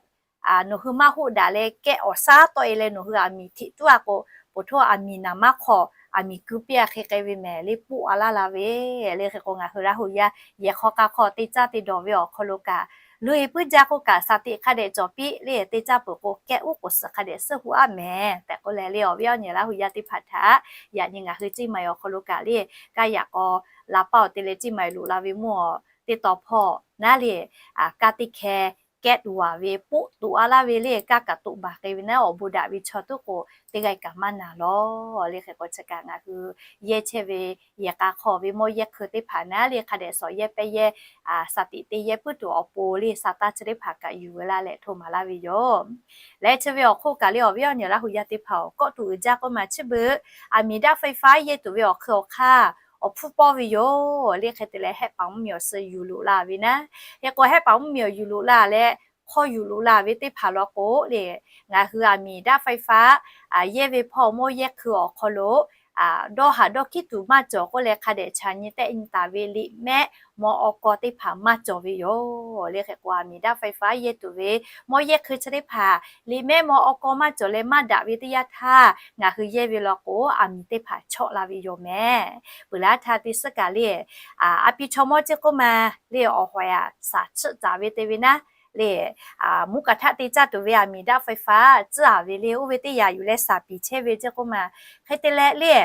nawˬ hui maˇ hoˆ daꞈ leh kehˉ awˬ shaˉ tawˆ-e leh nawˬ hui aˬ miˍ hteꞈ tuˉ-a k'o, poˬ htoˇ aˬ miˍ naˍ maˇ hk'aw aˬ miˍ ku piˇ-a hk'e k'ai ve mehˍ le, poˆ-a laˇ la ve le. Hk'e k'o, ngaˬ hui Laˇ hu yaˇ yehˬ hk'aw k'a hk'aw te caˇ te dawˬ ve awˬ hk'aw lo kaꞈ, loꞈ-e puiˉ jaˇ k'oˆ kaꞈ, shaˍ tiꞈ hk'a dehꞈ cawˬ piˇ le, te caˇ peuˬ k'o kehˉ uˉ k'oˍ suhˍ hk'a dehꞈ suhˉ hu-a mehˍ tehꞈ k'oˆ leh le, awˬ viˉ awˬ nyi Laˇ hu yaˇ teˇ hpaˍ htaꞈ yaꞈ nyi ngaˬ hui Ciˇ maˬ awˬ hk'aw lo kaꞈ le, kaˇ yaꞈ k'aw la paˇ awˬ te leh Ciˇ maˬ loꞈ la ve mvuhˇ awˬ teˇ tawn hpawˇ naˉ le, kaˇ teˇ hkeh kehˉ tuˬ-a ve poˆ tuˬ-a laˇ ve le, kaˇ kaꞈ toꞈ baˬ k'ai ve naˉ, awˬ bon daꞈ ve chaw toˉ k'o teˇ g'aˇ kaꞈ maˇ naˬ law le. Hk'e k'o, chi kaꞈ ngaˬ hui yehˇ chehˇ ve yehˬ k'a hk'aw ve mawˇ yehˇ hkui teˇ hpaˍ naˉ le, hk'a dehꞈ shawˍ yehˇ pehˇ yehˇ, shaˍ tiꞈ te yehˇ puiˉ tuˬ awˬ pon le, sa taˇ chi teˇ hpaˍ kaꞈ yuˬ ve laˇ leh hto maˍ laˇ ve yoˬ. Leh chi ve awˬ hk'oˆ kaꞈ le, awˬ viˉ awˬ nyi Laˇ hu yaˇ teˇ hpaˍ-oˬ, kawˆ tuˬ uiˍ jaˇ k'oˆ ma chi beuꞈ, aˬ miˍ daꞈ faiˍ faˉ yehˇ tuˬ ve awˬ hk'ui awˬ hk'aˇ awˬ hpfuhˇ pawˇ ve yoˬ le. Hk'e te leh, hehˆ paˍ mvuhˇ miˬ awˬ suh yuˬ loꞈ la ve naˉ, hk'e k'o hehˆ paˍ mvuhˇ miˬ awˬ yuˬ loꞈ la leh hk'aw yuˬ loꞈ la ve teˇ hpaˍ law k'o le, ngaˬ hui aˬ miˍ daꞈ faiˍ faˉ yehˇ ve hpawˇ mawˇ yehˇ hkui awˬ hk'aw lo dawˇ haˍ dawˇ hkiˉ tuˬ maˇ cawˬ k'oˆ leh, hk'a dehꞈ chaꞈ nyi tehˆ nyi taˍ ve liꞈ mehˆ mawˇ awˬ kawˇ teˇ hpaˍ maˇ cawˬ ve yoˬ le. Hk'e k'o, aˬ miˍ daꞈ faiˍ faˉ yehˇ tuˬ ve mawˇ yehˇ hkui chi teˇ hpaˍ liꞈ mehˆ mawˇ awˬ kawˇ maˇ cawˬ leh maˇ daꞈ ve teˇ yanˇ htaˇ, ngaˬ hui yehˇ ve law k'o aˬ miˍ teˇ hpaˍ chawˆ la ve yoˬ mehˍ. Peuˬ laˇ htaˇ teˇ suhˉ kaꞈ le, a pi chaw mawˇ ceˇ k'oˆ ma le, awˬ hawehˍ aꞈ shaˍ chiˆ taˍ ve te ve naˉ le, mvuhˇ kaꞈ htaˆ te caˇ tuˬ ve aˬ miˍ daꞈ faiˍ faˉ tcuhˉ-a ve le, oˇ ve teˇ yanˇ yuˬ leh shaˍ piˍ chehˇ ve ceˇ k'oˆ ma. Hk'e te leh le,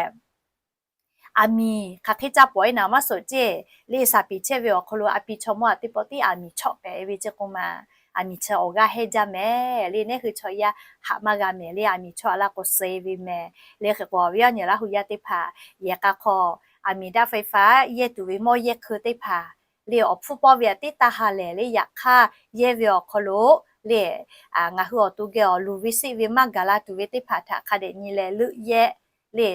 aˬ miˍ hk'aˬ hk'e caˇ pawˍ-e naˍ maˇ suhˍ ceˇ le, shaˍ piˍ chehˇ ve awˬ hk'aw lo a pi chaw mawˇ aꞈ teˇ pawˆ tiˉ aˬ miˍ chawˆ pehˍ ve ceˇ k'oˆ ma. Aˬ miˍ chi awˬ g'aˇ hehnˇ jaˇ mehˍ le, neˉ hui chaw yaˇ haꞈ maˇ g'a mehˍ le, aˬ miˍ chawˆ laˇ k'o suh-e ve mehˍ le. Hk'e k'o, awˬ viˉ awˬ nyi Laˇ hu yaˇ teˇ hpaˍ yehˬ k'a hk'aw aˬ miˍ daꞈ faiˍ faˉ yehˇ tuˬ ve mawˇ yehˇ hkui teˇ hpaˍ le, awˬ hpfuhˇ pawˇ ve aꞈ teˇ taˇ ha lehˬ le, yaꞈ hk'aˇ yehˇ ve awˬ hk'aw lo le, ngaˬ hui awˬ to geh awˬ luˬ ve siˆ ve maˇ gaˬ la tuˬ ve teˇ hpaˍ htaꞈ hk'a dehꞈ nyi leh leuˆ yehˇ le.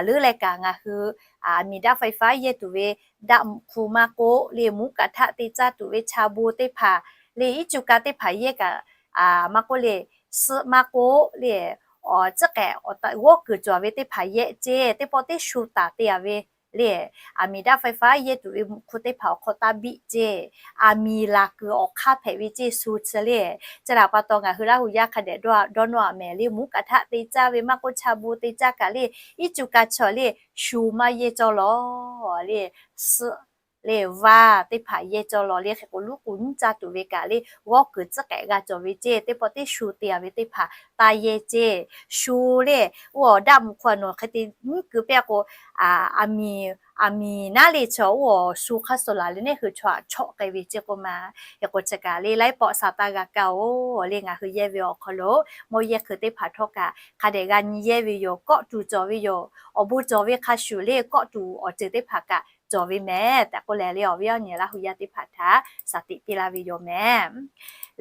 Leuˉ leh kaꞈ ngaˬ hui aˬ miˍ daꞈ faiˍ faˉ yehˇ tuˬ ve daꞈ mvuhꞈ hk'u maˇ k'oˆ le, mvuhˇ kaꞈ htaˆ te caˇ tuˬ ve cha bon teˇ hpaˍ le, iˉ cuˬ ka teˇ hpaˍ yehˇ kaꞈ maˇ k'oˆ le, suhˆ maˇ k'oˆ le, awˬ tcuhˉ k'ehꞈ awˬ g'awˇ kuiˬ cawˬ ve teˇ hpaˍ yehˇ ceˇ, teˇ pawˆ teˇ shu taˍ te-a ve le, aˬ miˍ daꞈ faiˍ faˉ yehˇ tuˬ ve mvuhꞈ hk'u teˇ hpaˍ awˬ hk'aw taˇ biˆ ceˇ, aˬ miˍ laˬ kuiˬ awˬ hk'aˇ hpehꞈ ve ceˇ shu chi le. Chi htaꞈ pa taw ngaˬ hui Laˇ hu yaˇ hk'a dehꞈ dawˇ nawˇ-a mehˍ le, mvuhˇ kaꞈ htaˆ te caˇ ve maˇ k'oˆ, cha bon te caˇ kaꞈ le, iˉ cuˬ ka chaw le, shu maˇ yehˇ cawˇ lawˬ le, suhˆ le, vaˇ teˇ hpaˍ yehˇ cawˇ lawˬ le. Hk'e k'o, luˉ k'u nyiˉ caˇ tuˬ ve kaꞈ le, g'awˇ kuiˬ tcuhˉ k'ehꞈ g'a cawˬ ve ceˇ, teˇ pawˆ teˇ shu te-a ve teˇ hpaˍ taˇ yehˇ ceˇ. Shu le, oˇ awˬ daꞈ mvuhꞈ hk'u aˬ nawˬ hk'e te nyiˉ keu pehˇ k'o, aˬ miˍ, aˬ miˍ naˉ le chaw oˇ awˬ shu hk'aˇ suh laˬ leh neˉ hui chaw aꞈ chawˆ k'ai ve ceˇ k'oˆ ma. Hk'e k'o, chi kaꞈ le laiˉ pawˆ sa taˇ g'a kaˇ-oˬ le. Ngaˬ hui yehˇ ve awˬ hk'aw lo mawˇ yehˇ hkui teˇ hpaˍ htawˇ kaꞈ hk'a dehꞈ g'a nyi yehˇ ve yoˬ. Kawˆ tuˬ cawˬ ve yoˬ. Awˬ bon cawˬ ve hk'a shuˍ le, kawˆ tuˬ awˬ ceuˬ teˇ hpaˍ kaꞈ cawˬ ve mehˍ tehꞈ k'oˆ leh le, awˬ viˉ awˬ nyi Laˇ hu yaˇ teˇ hpaˍ htaꞈ shaˍ tiꞈ piˇ laˇ ve yoˬ mehˍ.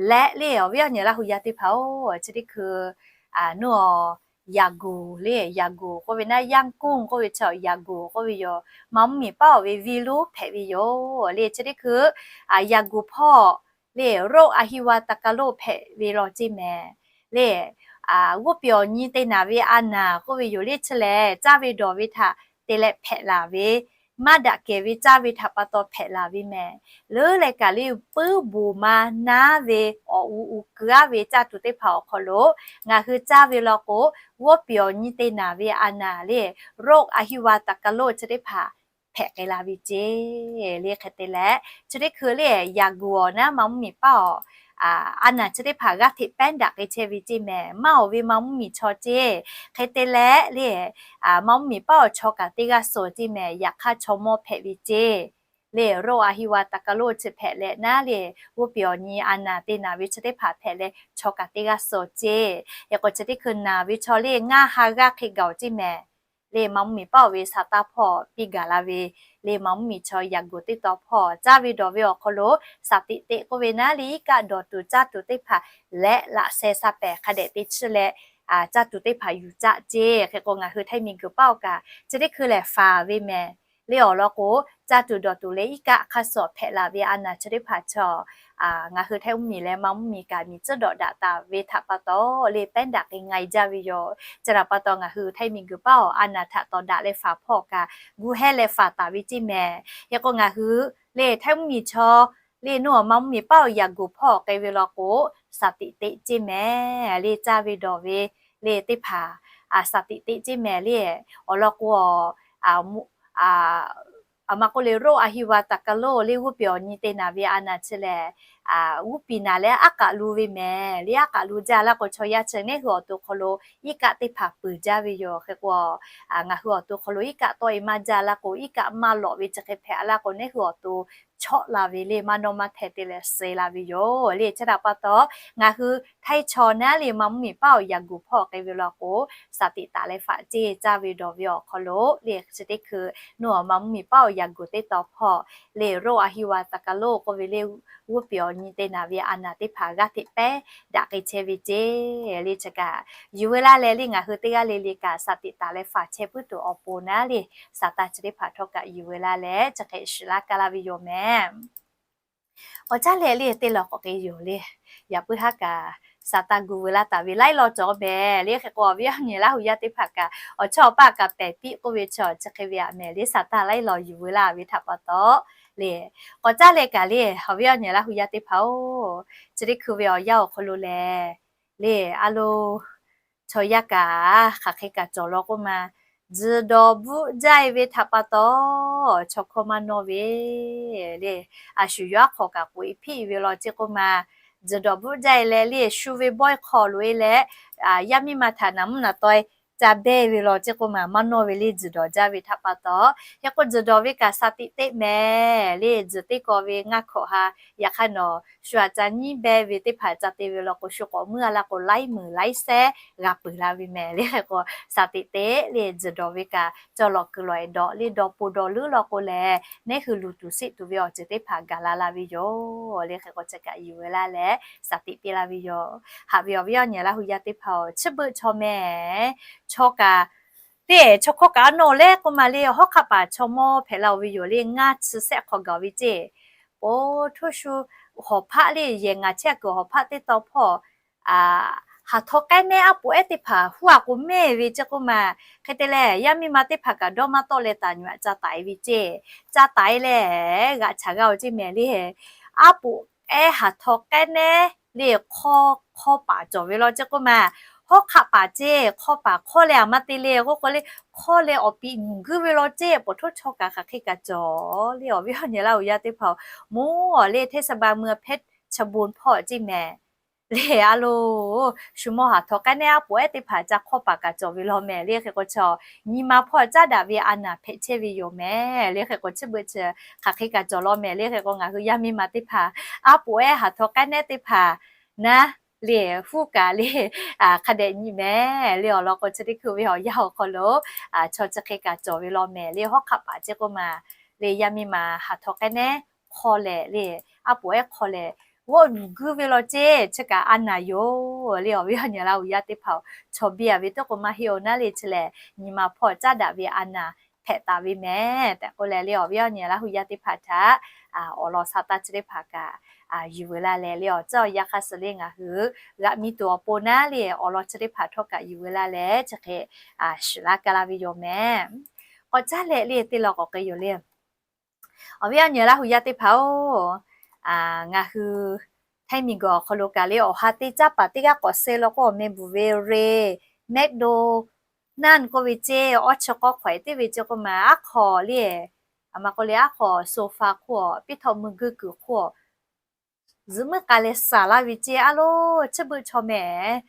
Leh le awˬ viˉ awˬ nyi Laˇ hu yaˇ teˇ hpaˍ-oˬ, chi teˇ hkui nuˇ Yaˍguˍ le, Yaˍguˍ k'oˆ ve naˉ, Yangon k'oˆ ve chi Yaˍguˍ k'oˆ ve yoˬ. Maˇ mvuhˇ miˬ paˉ awˬ ve venˇ lonˉ hpehꞈ ve yoˬ le. Chi teˇ hkui Yaˍguˍ hpawˇ le, โรคอหิวาตกโรค hpehꞈ ve law ceˇ mehˍ le. G'oˇ piˍ awˬ nyi te naˍ ve a naˍ k'oˆ ve yoˬ le, chi lehˬ caˇ ve dawˬ ve htaꞈ te leh hpehꞈ laˬ ve, maˇ daꞈ kehˬ ve caˇ ve htaꞈ pa taw hpehꞈ laˬ ve mehˍ. Leuˉ leh kaꞈ le puiˉ boˬ ma naˉ ve awˬ u u keu-aˉ ve caˇ tuˬ teˇ hpaˍ awˬ hk'aw lo ngaˬ hui caˇ ve law k'o, g'oˇ piˍ awˬ nyi te naˍ ve a naˍ le, โรคอหิวาตกโรค chi teˇ hpaˍ hpehꞈ k'ai la ve ceˇ le. Hk'e te leh chi teˇ hkui le Yaˍguˍ awˬ naˉ maˇ mvuhˇ miˬ paˉ awˬ a naˍ chi teˇ hpaˍ g'aˇ hteꞈ pehˉ daꞈ k'ai chehˇ ve ceˇ mehˍ. Maˇ awˬ ve maˇ mvuhˇ miˬ chaw ceˇ. Hk'e te leh le maˇ mvuhˇ miˬ paˉ awˬ chaw kaꞈ teˇ g'aˇ suh ceˇ mehˍ. Yaꞈ hk'aˇ chaw mawˇ hpehꞈ ve ceˇ le, โรคอหิวาตกโรค chi hpehꞈ leh naˉ le, g'oˇ piˍ awˬ nyi a naˍ te naˍ ve chi teˇ hpaˍ hpehꞈ leh chaw kaꞈ teˇ g'aˇ suh ceˇ. Hk'e k'o chi teˇ hkui naˬ ve chaw le ngaˇ ha g'aˇ hk'e gaˬ-oˬ ceˇ mehˍ. Le maˇ mvuhˇ miˬ paˉ awˬ ve shaˍ taˇ hpawˇ piˇ gaˬ la ve, le maˇ mvuhˇ miˬ chaw Yaˍguˍ teˇ taw hpawˇ caˇ ve dawˬ ve awˬ hk'aw lo shaˍ tiꞈ teꞈ k'oˆ ve naˉ le iˉ kaˆ dawˬ tuˬ caˇ tuˬ teˇ hpaˍ leh laꞈ sheh sha pehˍ hk'a dehꞈ te chiˇ leh caˇ tuˬ teˇ hpaˍ yuˬ caˆ ceˇ. Hk'e k'o ngaˬ hui htaiˇ miˬguiˬ paˉ awˬ kaꞈ chi teˇ hkui lehˬ faˍ ve mehˍ. Le awˬ lawn k'o, caˇ tuˬ dawˬ tuˬ leh iˉ kaˆ hk'a suhˍ hpehꞈ laˬ ve a naˍ chi teˇ hpaˍ chaw ngaˬ hui htaiˇ mvuhˇ miˬ leh maˇ mvuhˇ miˬ kaꞈ miˬ tcuhˉ dawꞈ daꞈ taˍ ve htaꞈ pa taw le pehˉ daꞈ k'ai nga-e jaˇ ve yoˬ. Chi htaꞈ pa taw ngaˬ hui htaiˇ miˬguiˬ paˉ awˬ a naˍ htaꞈ tawˍ daꞈ leh faˍ hpawˇ kaꞈ gu hehˇ leh faˍ taˍ ve ceˇ mehˍ. Hk'e k'o ngaˬ hui le htaiˇ mvuhˇ miˬ chaw le nuˇ maˇ mvuhˇ miˬ paˉ awˬ Yaˍguˍ hpawˇ k'ai ve law k'o, shaˍ tiꞈ teꞈ ceˇ mehˍ. Le caˇ ve dawˬ ve le teˇ hpaˍ shaˍ tiꞈ teꞈ ceˇ mehˍ le. Awˬ lawn k'o, a maˇ k'oˆ le โรคอหิวาตกโรค le g'oˇ piˍ awˬ nyi te naˍ ve a naˍ chi lehˬ g'oˇ piˍ naˍ leh aˉ k'aꞈ lu ve mehˍ. Le aˉ k'aꞈ lu jaˇ laˇ k'o chaw yaˇ chi nehˉ hui awˬ to hk'aw lo iˉ kaˆ teˇ hpaˍ peuˬ jaˇ ve yoˬ. Hk'e k'o ngaˬ hui awˬ to hk'aw lo iˉ kaˆ tawˆ-e maˇ jaˇ laˇ k'o, iˉ kaˆ maˇ lawꞈ ve chi hk'e hpehꞈ laˇ k'o, nehˉ hui awˬ to chawˆ la ve le maˇ nawˇ maˇ hteh te leh suh la ve yoˬ. Le chi htaꞈ pa taw ngaˬ hui htaiˇ chaw naˉ le maˇ mvuhˇ miˬ paˉ awˬ Yaˍguˍ hpawˇ k'ai ve law k'o, shaˍ tiꞈ taˍ leh faˍ ceˇ. Caˇ ve dawˬ ve awˬ hk'aw lo le chi teˇ hkui nuˇ maˇ mvuhˇ miˬ paˉ awˬ Yaˍguˍ teˇ taw hpawˇ le โรคอหิวาตกโรค k'oˆ ve le g'oˇ piˍ awˬ nyi te naˍ ve a naˍ teˇ hpaˍ g'aˇ hteꞈ pehˉ daꞈ k'ai chehˇ ve ceˇ. Le chi kaꞈ yuˬ veu laˇ leh le ngaˬ hui teˇ g'aˇ le le kaꞈ shaˍ tiꞈ taˍ leh faˍ chehˇ puiˉ tuˬ awˬ pon naˉ le shaˍ taˇ chi teˇ hpaˍ htawˇ kaꞈ yuˬ veu laˇ leh chi hk'e shiˍ laˇ kaˇ laˇ ve yoˬ mehˍ. Awˬ caˉ leh le teˇ law k'awꞈ k'ai yoˬ le. Yaꞈ puiˉ haˉ kaꞈ shaˍ taˇ gu veu laˇ taˍ ve laiˉ law cawˬ mehˍ. Le hk'e k'o awˬ viˉ awˬ nyi Laˇ hu yaˇ teˇ hpaˍ kaꞈ awˬ chawˇ awˬ paˆ kaꞈ pehˬ piˆ k'oˆ ve chi chi hk'e ve aꞈ mehˍ. Le shaˍ taˇ laiˉ law yuˬ veu laˇ ve htaꞈ pa taw le, k'awꞈ caˉ leh kaꞈ le awˬ viˉ awˬ nyi Laˇ hu yaˇ teˇ hpaˍ-oˬ, chi teˇ hkui ve awˬ yanˇ awˬ hk'aw lo lehˬ le a lo chaw yaˇ kaꞈ hk'aˬ hk'e kaꞈ cawˬ law k'oˆ ma, tzuhˬ dawˬ bvuhˆ jaˇ-e ve htaꞈ pa taw chaw hkawˇ maˇ nawˇ ve le. A shu yawˇ aˉ hk'awꞈ kaꞈ k'oꞈ-e hpiˆ ve law ceˇ k'oˆ ma, tzuhˬ dawˬ bvuhˆ jaˇ-e leh le shu ve bawehˇ hk'aw loꞈ-e leh yaˇ miˇ ma htaꞈ naˍ mvuhˇ naˍ taw-e ca behˇ ve law ceˇ k'oˆ ma, maˇ nawˇ ve le tzuhˬ dawˬ jaˇ ve htaꞈ pa taw. Hk'e k'o tzuhˬ dawˬ ve kaꞈ shaˍ tiꞈ teꞈ mehˍ le. Tzuhˬ teˇ kaw ve ngaˇ hkawꞈ ha yaꞈ hk'aˇ nawˬ shu aꞈ ca nyiˉ behˇ ve teˇ hpaˍ ca te ve law k'o shu k'awꞈ muiˉ-a laˇ k'o laiˉ meunˍ laiˉ sehˉ g'a peuˬ la ve mehˍ. Le hk'e k'o shaˍ tiꞈ teꞈ le tzuhˬ dawˬ ve kaꞈ cawˬ lawˬ kuiˬ lawˬ-e dawꞈ le dawˇ po dawˇ leuˉ law k'o lehˬ nehˉ hui luˬ tuˬ seˆ tuˬ ve awˬ ceuˬ teˇ hpaˍ gaˬ la la ve yoˬ. Le hk'e k'o chi kaꞈ yuˬ veu laˇ leh shaˍ tiꞈ piˇ la ve yoˬ. Haꞈ ve awˬ viˉ awˬ nyi Laˇ hu yaˇ teˇ hpaˍ-oˬ, chi beuꞈ chaw mehˍ, chaw kaꞈ teˇ chaw hkawˇ kaꞈ a nawˬ leh k'oˆ ma le hawˉ hk'aˆ paˍ chaw mawˇ hpehꞈ la-o ve yoˬ le. Ngaˇ chi sehˆ hk'aw gaˬ ve ceˇ, po htoˇ shu hawˬ hpaˆ le yehˬ ngaˬ chehˇ kuiˬ hawˬ hpaˆ teˇ taw hpawˇ haˍ htaw k'ehˉ nehˉ aˉ poꞈ ehˉ teˇ hpaˍ huˉ-a k'o mehˇ ve ceˇ k'oˆ ma. Hk'e te leh yaˇ miˇ ma teˇ hpaˍ kaꞈ dawˇ maˇ tawˆ leh taˍ nyi-a ca taiˍ ve ceˇ. Ca taiˍ leh g'aꞈ chaˍ g'a-o ceˇ mehˍ le. Aˉ poꞈ ehˉ haˍ htaw k'ehˉ nehˉ le hk'awˇ hk'awˇ paˍ cawˬ ve law ceˇ k'oˆ ma. Hawˉ hk'aˆ paˍ ceˇ hk'awˇ paˍ hk'awˇ leh a maˇ te le k'oˆ k'o le, hk'awˇ leh awˬ piꞈ nyi guiˇ ve law ceˇ. Pawˬ htoˇ chaw kaꞈ hk'aˬ hk'e kaꞈ cawˬ le. Awˬ viˉ awˬ nyi Laˇ hu yaˇ teˇ hpaˍ-oˬ, moˉ awˬ le hteˇ saˍ ba meuˇ hpehˇ chaw bon hpawˇ ceˇ mehˍ le. A lo shu mawˇ haˍ htaw k'ehˉ nehˉ aˉ poꞈ ehˉ teˇ hpaˍ ca hk'awˇ paˍ kaꞈ cawˬ ve law mehˍ le. Hk'e k'o chaw nyi ma hpawˇ caˉ daꞈ ve a naˍ hpehꞈ chehˇ ve yoˬ mehˍ le. Hk'e k'o chi beuꞈ chi hk'aˬ hk'e kaꞈ cawˬ law mehˍ le. Hk'e k'o ngaˬ hui yaˇ miˇ ma teˇ hpaˍ aˉ poꞈ ehˉ haˍ htaw k'ehˉ nehˉ teˇ hpaˍ naˉ le huˉ kaꞈ le hk'a dehꞈ nyi mehˍ le. Awˬ lawn k'o chi teˇ hkui ve awˬ yanˇ awˬ hk'aw lo chaw chi hk'e kaꞈ cawˬ ve law mehˍ le. Hawˉ hk'aˆ paˍ ceˇ k'oˆ ma le yaˇ miˇ ma haˍ htaw k'ai nehˉ hk'aw leh le, aˉ poꞈ ehˉ hk'aw leh g'awˇ yuˬ guiˇ ve law ceˇ, chi kaꞈ a naˍ yoˬ le. Awˬ viˉ awˬ nyi Laˇ huˍ yaˇ teˇ hpaˍ-oˬ, chaw biˇ a ve teˇ k'o maˇ heˆ-oˬ naˉ le, chi lehˬ nyi ma hpawˇ caˉ daꞈ ve a naˍ hpehꞈ taˍ ve mehˍ tehꞈ k'oˆ leh le, awˬ viˉ awˬ nyi Laˇ huˍ yaˇ teˇ hpaˍ htaꞈ awˬ lawn sa taˇ chi teˇ hpaˍ kaꞈ yuˬ veu laˇ leh le, awˬ ceuˬ awˬ yanˇ hk'a suhˍ le ngaˬ hui g'aꞈ mi tuˬ awˬ pon naˉ le, awˬ lawn chi teˇ hpaˍ htawˇ kaꞈ yuˬ veu laˇ leh chi hk'e shiˍ laˇ ka laˇ ve yoˬ mehˍ. K'awꞈ caˉ leh le teˇ law k'awꞈ k'ai yoˬ le. Awˬ viˉ awˬ nyi Laˇ huˍ yaˇ teˇ hpaˍ-oˬ, ngaˬ hui hteˇ miˬ guiˬ awˬ hk'aw lo kaꞈ le awˬ ha teˇ caˉ paˍ teˇ g'aˇ k'awꞈ suh law k'o, awˬ meh bvuhˬ ve re, McDonald k'oˆ ve ceˇ, awˇ chi k'awˇ hk'awꞈ teˇ ve ceˇ k'oˆ ma, aˉ hk'aw le, a ma k'oˆ le aˉ hk'aw sofa hk'oˆ, piˇ htawˇ mui guiˇ kuiˬ hk'oˆ zuhꞈ muiˉ k'a leh saˍ laˇ ve ceˇ, a loˬ, chi beuꞈ chaw mehˍ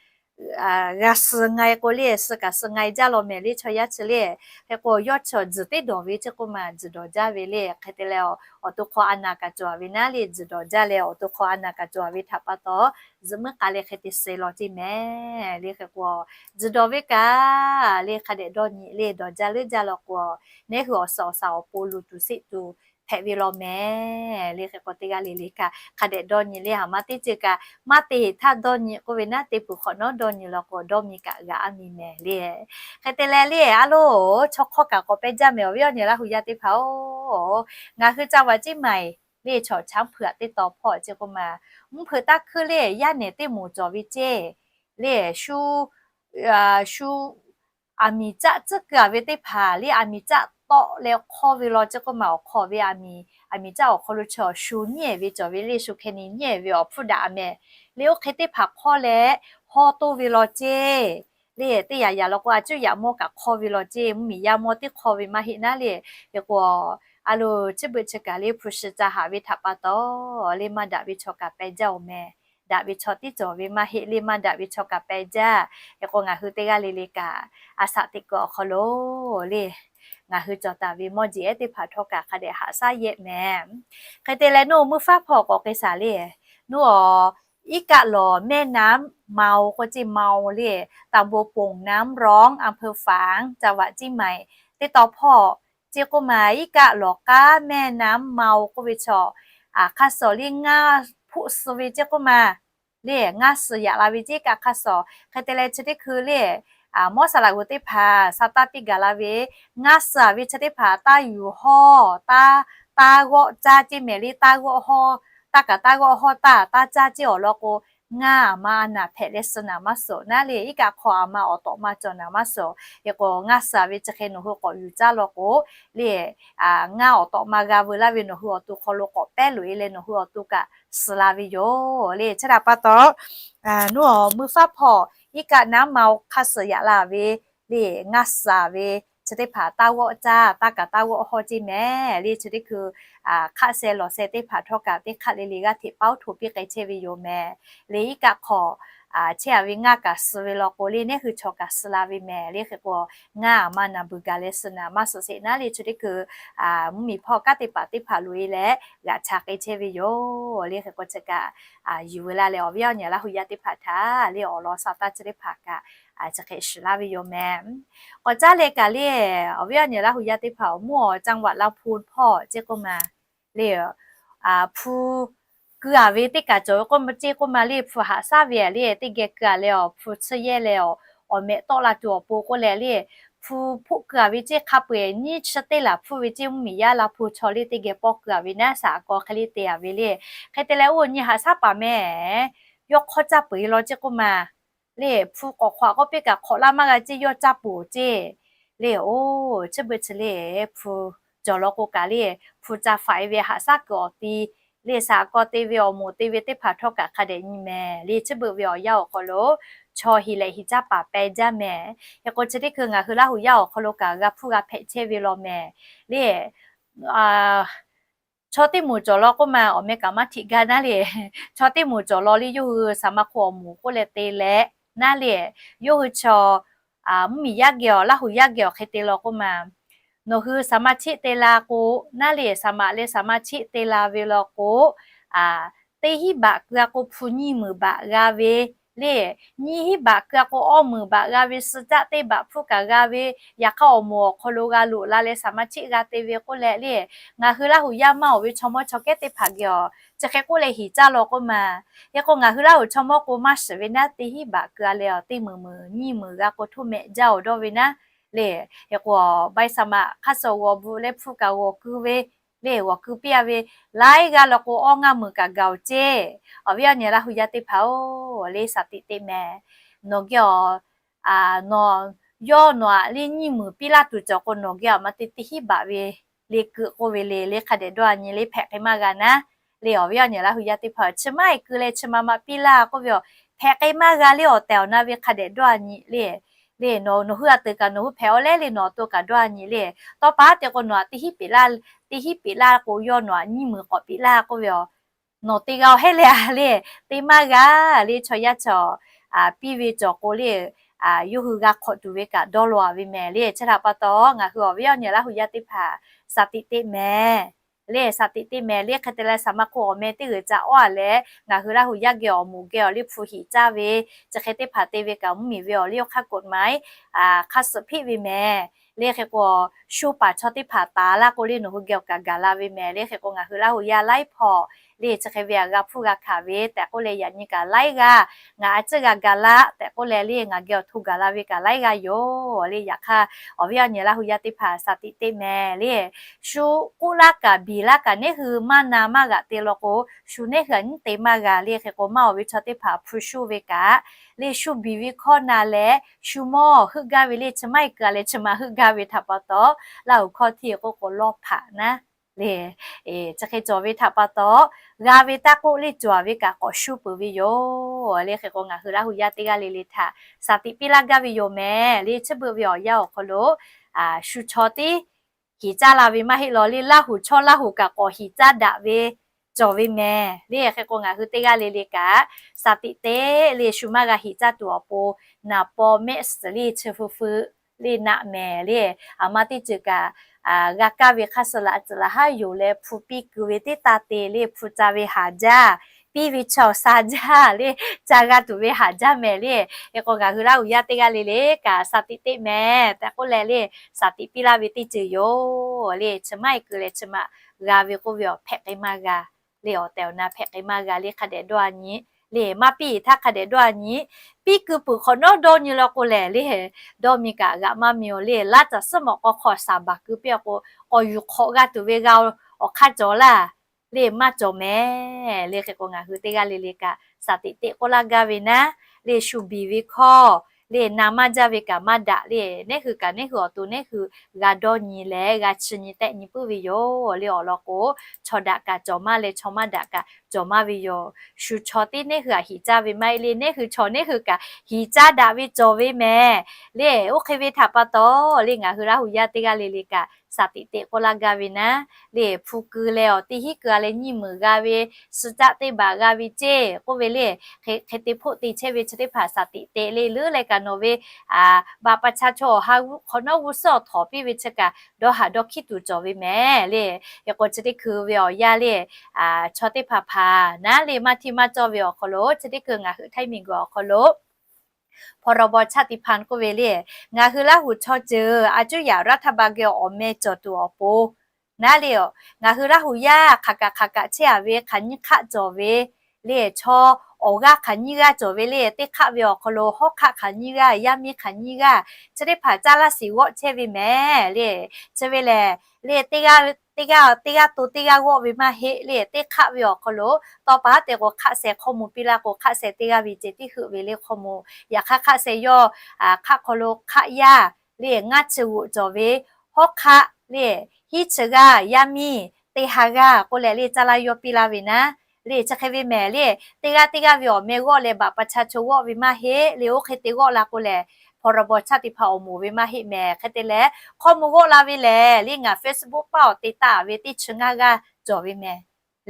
g'a suh nga e k'o le, suh kaꞈ suh nga e jaˇ law mehˍ le, chaw yaˇ chi le. Hk'e k'o yawˇ chaw tzuhˬ teˇ dawˬ ve ceˇ k'oˆ ma, tzuhˬ dawˬ jaˇ ve le. Hk'e te leh awˬ to hk'aw a naˍ kaꞈ cawˬ ve naˉ le, tzuhˬ dawˬ jaˇ leh awˬ to hk'aw a naˍ kaꞈ cawˬ ve htaꞈ pa taw, zuhꞈ muiˉ k'a leh hk'e te suh law ceˇ mehˍ le. Hk'e k'o tzuhˬ dawˬ ve kaꞈ le hk'a dehꞈ dawˇ nyi le, dawˬ jaˇ leuˉ jaˇ law k'o, neˉ hui awˬ suhˍ awˬ suhˍ awˬ pon luˬ tuˬ seˆ tuˬ hpehꞈ ve law mehˍ le. Hk'e k'o teˇ g'aˇ le le kaꞈ hk'a dehꞈ dawˇ nyi le, haˍ ma teˇ ceuˬ kaꞈ maˇ te heˍ htaˇ dawˇ nyi k'oˆ ve naˉ, te puˬ hk'awꞈ nawˉ dawˇ nyi law k'o dawˇ mi kaꞈ g'a a miˬ mehˍ le. Hk'e te leh le, a loˬ, chaw hk'awˇ kaꞈ k'awꞈ peh jaˇ mehˍ, awˬ viˉ awˬ nyi Laˇ huˍ yaˇ teˇ hpaˍ-oˬ, ngaˬ hui ca vaꞈ ceˇ maiˍ le, chaw chaˉ hpuꞈ aꞈ teˇ taw hpawˇ ceˇ k'oˆ ma, mvuhˇ hpeuꞈ taˇ hkuiˇ le yaˇ nehˬ teˇ moˍ cawˬ ve ceˇ le, shu shu aˬ miˍ caˆ tcuhˉ keu a ve teˇ hpaˍ le, aˬ miˍ caˆ tawˆ leh hk'awˇ ve law ceˇ k'oˆ ma, awˬ hk'aw ve aˬ miˍ, aˬ miˍ caˆ awˬ hk'aw lo chaw shu nyiˉ ve cawˬ ve le, shu hkeh ni nyiˉ ve awˬ hpfuhˇ daꞈ mehˍ le. Oˇ hk'e teˇ hpaˍ hk'awˇ leh hawˇ toˇ ve law ceˇ le, teˇ yaꞈ yaꞈ law k'o a cuˉ yaꞈ mawˇ kaꞈ hk'awˇ ve law ceˇ, mvuhˇmiˬ yaˇ mawˇ teˇ hk'awˇ ve maˇ heˆ naˉ le. Hk'e k'o a loˬ, chi beuꞈ chi kaꞈ le hpu shi ca haꞈ ve htaꞈ pa taw le maˇ daꞈ ve chaw kaꞈ peh jaˇ-oˬ mehˍ. Daꞈ ve chaw tiˉ cawˬ ve maˇ heˆ le, maˇ daꞈ ve chaw kaꞈ peh jaˇ. Hk'e k'o ngaˬ hui teˇ g'aˇ le le kaꞈ a shaꞈ teꞈ kuiˬ awˬ hk'aw lo le ngaˬ hui cawˬ taˍ ve mawˇ jeˬ ehˉ teˇ hpaˍ htawˇ kaꞈ hk'a dehꞈ haꞈ shaˉ yehˆ mehˍ. Hk'e te leh nawˬ mvuhˇ faˉ hpawˇ k'awꞈ k'ai shaˍ le, nawˬ iˉ kaˆ lawˬ แม่น้ำเมา k'oˆ ceˇ, เมา le, ตำบลโป่งน้ำร้อน อำเภอฝาง จังหวัดเชียงใหม่ teˇ taw hpawˇ ceˇ k'oˆ ma, iˉ kaˆ lawˬ k'aˉ แม่น้ำเมา k'oˆ ve chaw, hk'a suhˍ le ngaˇ hpoˆ suh ve ceˇ k'oˆ ma le, ngaˇ suhˍ yaꞈ la ve ceˇ kaꞈ hk'a suhˍ. Hk'e te leh chi teˇ hkui le mawˇ saˍ laꞈ g'oˍ teˇ hpaˍ sa taˇ piˇ gaˬ la ve, ngaˇ suhˍ ve chi teˇ hpaˍ taˇ yuˬ hawˇ, taˇ, taˇ g'awˆ caˇ ceˇ mehˍ le, taˇ g'awˆ hawˇ, taˇ kaꞈ taˇ g'awˆ hawˇ taˇ, taˇ caˇ ceˇ awˬ lawn k'o, ngaˇ aˬ ma a naˍ hpehꞈ leh suh naˍ maˇ suhˍ naˉ le, iˉ kaˆ hk'aw aˬ ma awˬ tawꞈ ma cawˬ naˍ maˇ suhˍ. Hk'e k'o ngaˇ suhˍ ve chi hk'e nawˬ hui k'awꞈ yuˬ caˇ law k'o le, ngaˇ awˬ tawꞈ ma g'a veu laˇ ve nawˬ hui awˬ to hk'aw lo k'awꞈ pehˉ loꞈ e leh nawˬ hui awˬ to kaꞈ suh la ve yoˬ le. Chi htaꞈ pa taw, nawˬ mvuhˇ faˉ hpawˇ iˉ kaˆ น้ำเมา hk'a suhˍ yaꞈ la ve le, ngaˇ suhˍ ve chi teˇ hpaˍ taˇ g'awˆ caˇ, taˇ kaꞈ taˇ g'awˆ hawˇ ceˇ mehˍ le. Chi teˇ hkui hk'aˆ seh lawˬ seh teˇ hpaˍ htawˇ kaꞈ teˇ hk'aˆ le le g'aˇ hteꞈ paˉ oˉ htoꞈ piˇ k'ai chehˇ ve yoˬ mehˍ le. Iˉ kaˆ hk'aw chehˇ a ve ngaˇ kaꞈ suh ve law k'o le, neˉ hui chaw kaꞈ suh la ve mehˍ le. Hk'e k'o ngaˇ aˬ ma naˍ beuˬ gaˬ leh suh naˍ maˇ suhˍ sheˍ naˉ le. Chi teˇ hkui mvuhˇmiˬ hpawˇ kanˉ te paˍ teˇ hpaˍ loꞈ e leh g'aꞈ cha k'ai chehˇ ve yoˬ le. Hk'e k'o chi kaꞈ yuˬ veu la leh awˬ viˉ awˬ nyi Laˇ huˍ yaˇ teˇ hpaˍ htaꞈ le awˬ lawn sa taˇ chi teˇ hpaˍ kaꞈ chi hk'e shiˍ laˇ ve yoˬ mehˍ. K'awꞈ caˉ leh kaꞈ le awˬ viˉ awˬ nyi Laˇ huˍ yaˇ teˇ hpaˍ-oˬ, mvuhˇ awˬ จังหวัดลำพูน hpawˇ ceˇ k'oˆ ma le, hpu keu a ve teˇ kaˬ cawˬ ve k'oˆ ma ceˇ k'oˆ ma le, hpu haꞈ shaˉ ve le teˇ geh keu a leh awˬ hpu tsuhˇ yehˇ leh awˬ mehꞈ tawˆ la tuˬ awˬ pon k'oˆ leh le, hpu hpoˆ keu a ve ceˇ hk'a peu-eˬ nyiˇ chi teˇ laˬ hpfuhˇ ve ceˇ mvuhˇmiˬ yaˇ Laˇ hpu chaw le teˇ geh pawˇ keu a ve naˉ shaˍ a k'aw hk'e le te a ve le. Hk'e te leh oˇ nyi haꞈ shaˉ paˍ mehˍ, yawˇ hk'awˇ caˇ peuˬ e law ceˇ k'oˆ ma le, hpu k'awꞈ hk'awꞈ k'oˆ piˇ kaꞈ hk'awꞈ laˇ maˇ g'a ceˇ, yawˇ caˇ peuˬ ceˇ le. Oˇ chi beuꞈ chi le hpu cawˬ law k'o kaꞈ le, hpu ca faꞈ e ve haꞈ shaˉ kuiˬ awˬ ti le shaˍ a k'aw te ve awˬ moˍ te ve teˇ hpaˍ htawˇ kaꞈ hk'a dehꞈ nyi mehˍ le. Chi beuꞈ ve awˬ yanˇ awˬ hk'aw lo chaw heˍ lehꞈ heˍ caˇ paˍ peh jaˇ mehˍ. Hk'e k'o chi teˇ hkui ngaˬ hui Laˇ huˍ yaˇ awˬ hk'aw lo kaꞈ g'a hpuˇ g'a hpehꞈ chehˇ ve law mehˍ le. Chaw teˇ moˍ cawˬ law k'oˆ ma awˬ meh kaꞈ maˇ htiꞈ gaˇ naˉ le. Chaw teˇ moˍ cawˬ law le yawˇ hui saˍ ma hk'oˆ awˬ moˍ k'oˆ leh te leh naˉ le, yawˇ hui chaw mvuhˇmiˬ yaˇ geh awˬ Laˇ huˍ yaˇ geh awˬ hk'e te law k'oˆ ma, nawˬ hui saˍ ma chiˆ te la k'o naˉ le, saˍ ma leh saˍ ma chiˆ te la ve law k'o, teˇ hinˉ baꞈ keu a k'o hpu nyiˇ meunˍ baꞈ g'a ve le, nyiˇ hinˉ baꞈ keu a k'o awˇ meunˍ baꞈ g'a ve, suh caˆ teˇ baꞈ hpfuhˇ kaꞈ g'a ve, yaꞈ hk'aˇ awˬ moˍ awˬ hk'aw lo g'a loꞈ la leh สมาชิก g'a te ve k'oˆ leh le, ngaˬ hui Laˇ huˍ yaˇ maˇ awˬ ve chaw mawˇ chaw kehˉ teˇ hpaˍ geh awˬ chi hk'e k'oˆ leh hiˍ caˇ law k'oˆ ma. Hk'e k'o ngaˬ hui Laˇ huˍ chaw mawˇ k'o maˇ shiˍ ve naˉ, teˇ hinˉ baꞈ keu a leh awˬ teˇ meunˍ meunˍ nyiˇ meunˍ g'a k'o htoˇ mehˆ jaˇ awˬ dawˇ ve naˉ le. Hk'e k'o ใบสมัคร hk'aˇ suh g'awˬ bvuhꞈ leh hpfuhˇ kaꞈ g'awˬ keu ve le, g'awˬ keu piˇ a ve laiˉ g'aˇ law k'o awˇ ngaˇ meunˍ kaꞈ gaˬ oˬ ceˇ. Awˬ viˉ awˬ nyi Laˇ huˍ yaˇ teˇ hpaˍ-oˬ, le สถิติ mehˍ. Nawˬ geh awˬ, nawˬ, yawˇ nawˬ aꞈ le nyiˇ meunˍ piˇ laˇ tuˬ cawˬ k'o nawˬ geh awˬ ma te teˇ hinˉ baꞈ ve le keu k'oˆ ve le, le hk'a dehꞈ dawˇ a nyi le hpehꞈ k'ai maˇ g'a naˉ. Le awˬ viˉ awˬ nyi Laˇ huˍ yaˇ teˇ hpaˍ-oˬ, chi maˇ heˆ keu leh chi ma ma piˇ laˇ k'oˆ ve awˬ, hpehꞈ k'ai maˇ g'a le awˬ tehˬ awˬ na ve hk'a dehꞈ dawˇ a nyi le. Le nawˬ, nawˬ hui a teuˬ kaꞈ nawˬ hui hpehꞈ awˬ leh le nawˬ awˬ to kaꞈ dawˇ a nyi le. Tawˇ pa te k'o nawˬ aꞈ teˇ hinˉ peꞈ laˇ, teˇ hinˉ peꞈ laˇ k'o yawˇ nawˬ aꞈ nyiˇ meunˍ k'awꞈ peꞈ laˇ k'oˆ ve awˬ, nawˬ te g'a awˬ hehˉ leh a le, te maˇ g'a le chaw yaˇ cawˬ, piˇ ve cawˬ k'o le, yawˇ hui g'a hk'awꞈ tuˬ ve kaꞈ dawˇ law a ve mehˍ le. Chi htaꞈ pa taw ngaˬ hui awˬ viˉ awˬ nyi Laˇ huˍ yaˇ teˇ hpaˍ สถิติ mehˍ le สถิติ mehˍ le. Hk'e te leh สมาคม awˬ meh teˇ g'uiˬ ca awˇ a leh ngaˬ hui Laˇ huˍ yaˇ geh awˬ moˍ geh awˬ le hpu hiˍ caˇ ve, chi hk'e teˇ hpaˍ te ve kaꞈ mvuhˇmiˬ ve awˬ le awˬ hk'aˇ กฎหมาย hk'aˇ suhˍ hpiˆ ve mehˍ le. Hk'e k'o shu paˍ chaw teˇ hpaˍ taˍ laˇ k'o le nawˬ hui geh awˬ kaꞈ gaˬ la ve mehˍ le. Hk'e k'o ngaˬ hui Laˇ huˍ yaˇ laiˉ hpawˇ le chi hk'e ve a g'a hpfuhˇ g'a hkanˍ ve tehꞈ k'oˆ leh yaꞈ nyi kaꞈ laiˉ g'aˇ ngaˬ a ciˉ g'a gaˬ laˇ tehꞈ k'oˆ leh le ngaˬ geh awˬ hto gaˬ la ve kaꞈ laiˉ g'aˇ yoˬ le. Yaꞈ hk'aˇ awˬ viˉ awˬ nyi Laˇ huˍ yaˇ teˇ hpaˍ สถิติ mehˍ le, shu k'oˆ laˇ kaꞈ biˬ laˇ kaꞈ neˉ hui maˇ na maˇ g'aꞈ te law k'o shu neˉ hui a nyiˉ te maˇ g'a le. Hk'e k'o maˇ awˬ ve chaw teˇ hpaˍ hpu shuˇ ve kaꞈ le shu biˬ ve hkawˇ na leh shu mawˇ heuˆ gaˇ ve le chi maˇ heˆ keu a leh chi ma heuˆ gaˇ ve htaꞈ pa taw Laˇ huˍ hkawˇ hteˇ k'oˆ k'o lawˇ hpaꞈ naˉ le, chi hk'e cawˬ ve htaꞈ pa taw g'a ve taˇ k'oˆ le cawˬ a ve kaꞈ k'awꞈ shuˇ peuˬ ve yoˬ le. Hk'e k'o ngaˬ hui Laˇ huˍ yaˇ teˇ g'aˇ le le htaꞈ สถิติ piˇ laˇ gaˇ ve yoˬ mehˍ le. Chi beuꞈ ve awˬ yanˇ awˬ hk'aw lo shu chaw tiˉ hiˍ caˇ la ve maˇ heˆ law le Laˇ huˍ chaw Laˇ huˍ kaꞈ k'awꞈ hiˍ caˇ daꞈ ve cawˬ ve mehˍ le. Hk'e k'o ngaˬ hui teˇ g'aˇ le le kaꞈ สถิติ le shu maˇ g'a hiˍ caˇ tuˬ awˬ pon naˍ paw mehˆ suhˍ le chi feu feu le naˆ mehˍ le. Aˬ ma teˇ ceuˬ kaꞈ g'a kaˇ ve hk'aˇ suh laꞈ tcuhꞈ laꞈ haˉ yoˬ leh hpu piˇ keu ve teˇ taˇ te le hpu ca ve haˍ jaˇ, piˇ ve chaw sha jaˇ le ca g'a tuˬ ve haˍ jaˇ mehˍ le. Hk'e k'o ngaˬ hui Laˇ huˍ yaˇ teˇ g'aˇ le le kaꞈ สถิติ mehˍ tehꞈ k'oˆ leh le สถิติ piˇ laˇ ve teˇ ceuˬ yoˬ le. Chi maˇ heˆ keu leh chi ma g'a ve k'oˆ ve awˬ hpehꞈ k'ai maˇ g'a le awˬ tehˬ awˬ na hpehꞈ k'ai maˇ g'a le hk'a dehꞈ dawˇ a nyi le maˇ piˇ htaˇ hk'a dehꞈ dawˇ a nyi. Piˇ keu peuˬ hk'awꞈ nawˉ dawˇ nyi law k'o lehˬ le dawˇ mi kaꞈ g'aꞈ maˇ mi oˬ le. Laˇ caˬ suhˉ mawꞈ k'aw hk'aw shaˍ baˬ keu piˇ a k'o k'awꞈ yuˬ hk'awꞈ g'a tuˬ ve g'a awˬ hk'aˇ cawˬ laˇ le maˇ cawˬ mehˍ le. Hk'e k'o ngaˬ hui teˇ g'aˇ le le kaꞈ สถิติ k'oˆ laˇ gaˇ ve naˉ le shu biˬ ve hkawˇ le na maˇ jaˇ ve kaꞈ maˇ daꞈ le. Neˉ hui kaꞈ neˉ hui awˬ to neˉ hui g'a dawˇ nyi leh g'a chi nyi tehˆ nyi puiˉ ve yoˬ le. Awˬ lawn k'o chaw daꞈ kaꞈ cawˬ maˇ leh chaw maˇ daꞈ kaꞈ cawˬ maˇ ve yoˬ. Shu chaw tiˉ neˉ hui htaꞈ hiˍ caˇ ve maˇ heˆ le neˉ hui chaw neˉ hui kaꞈ hiˍ caˇ daꞈ ve cawˬ ve mehˍ le. Oˇ hk'e ve htaꞈ pa taw le ngaˬ hui Laˇ huˍ yaˇ teˇ g'aˇ le le kaꞈ สถิติ k'oˆ laˇ gaˇ ve naˉ le hpu keu leh awˬ teˇ hinˉ keu a leh nyiˇ meunˍ g'a ve, suh caˆ teˇ baˬ g'a ve ceˇ k'oˆ ve le. Hk'e te hpoˆ te chehˇ ve chi teˇ hpaˍ สถิติ le leuˉ leh kaꞈ nawˬ ve บัตรประชาชน awˬ ha hk'awꞈ nawˉ g'uˇ suhˉ awˬ htawˍ piˇ ve chi kaꞈ dawˇ haˍ dawˇ hkiˉ tuˬ cawˬ ve mehˍ le. Hk'e k'o chi teˇ hkui ve awˬ yanˇ le chaw teˇ hpaˍ hpaˍ naˉ le maˇ hteˇ maˇ cawˇ ve awˬ hk'aw lo chi teˇ hkui ngaˬ hui htaiˇ miˬ guiˬ awˬ hk'aw lo พรบ ชาติพันธุ์ k'oˆ ve le, ngaˬ hui Laˇ huˍ chaw ceuˬ a cuˉ yaꞈ รัฐบาล geh awˬ meh cawˬ tuˬ awˬ pon naˉ le, ngaˬ hui Laˇ huˍ yaˇ hk'aˬ kaꞈ hk'aˬ kaꞈ chehˇ a ve hk'aˬ nyiˇ hk'aˆ cawˬ ve le, chaw awˬ g'aˇ hk'aˬ nyiˇ g'aˇ cawˬ ve le, teˇ hk'aˆ ve awˬ hk'aw lo hawˉ hk'aˆ hk'aˬ nyiˇ g'aˇ, yaˇ miˇ hk'aˬ nyiˇ g'aˇ, chi teˇ hpaˍ caˇ laˇ shiˍ g'awˆ chehˇ ve mehˍ le. Chi ve lehˬ le teˇ g'aˇ teˇ g'aˇ to teˇ g'aˇ g'awˆ ve maˇ heˆ le. Teˇ hk'aˆ ve awˬ hk'aw lo tawˇ pa te k'o hk'aˆ sheh hkawˇ mvuh piˇ laˇ k'o hk'aˆ sheh teˇ g'aˇ ve ceh tiˉ heuˆ ve le hkawˇ mvuh. Yaꞈ hk'aˇ hk'aˆ sheh yawˇ hk'aˆ hk'aw lo hk'aˆ yaˇ le ngaˇ chi g'oꞈ cawˬ ve, hawˉ hk'aˆ le hiˉ chi g'aˇ, yaˇ miˇ teˇ ha g'aˇ k'oˆ leh le caˇ laˇ yawˇ piˇ laˇ ve naˉ le. Chi hk'e ve mehˍ le, teˇ g'aˇ teˇ g'aˇ ve awˬ meh g'awˆ leh บัตรประชาชน g'awˆ ve maˇ heˆ le. Oˇ hk'e te g'awˆ la k'o lehˬ พรบ ชาติพันธุ์ awˬ moˍ ve maˇ heˆ mehˍ. Hk'e te leh hkawˇ mvuh g'awˆ la ve lehˬ le ngaˬ Facebook paˇ awˬ te taˍ ve teˇ chi ngaˇ g'aˇ cawˬ ve mehˍ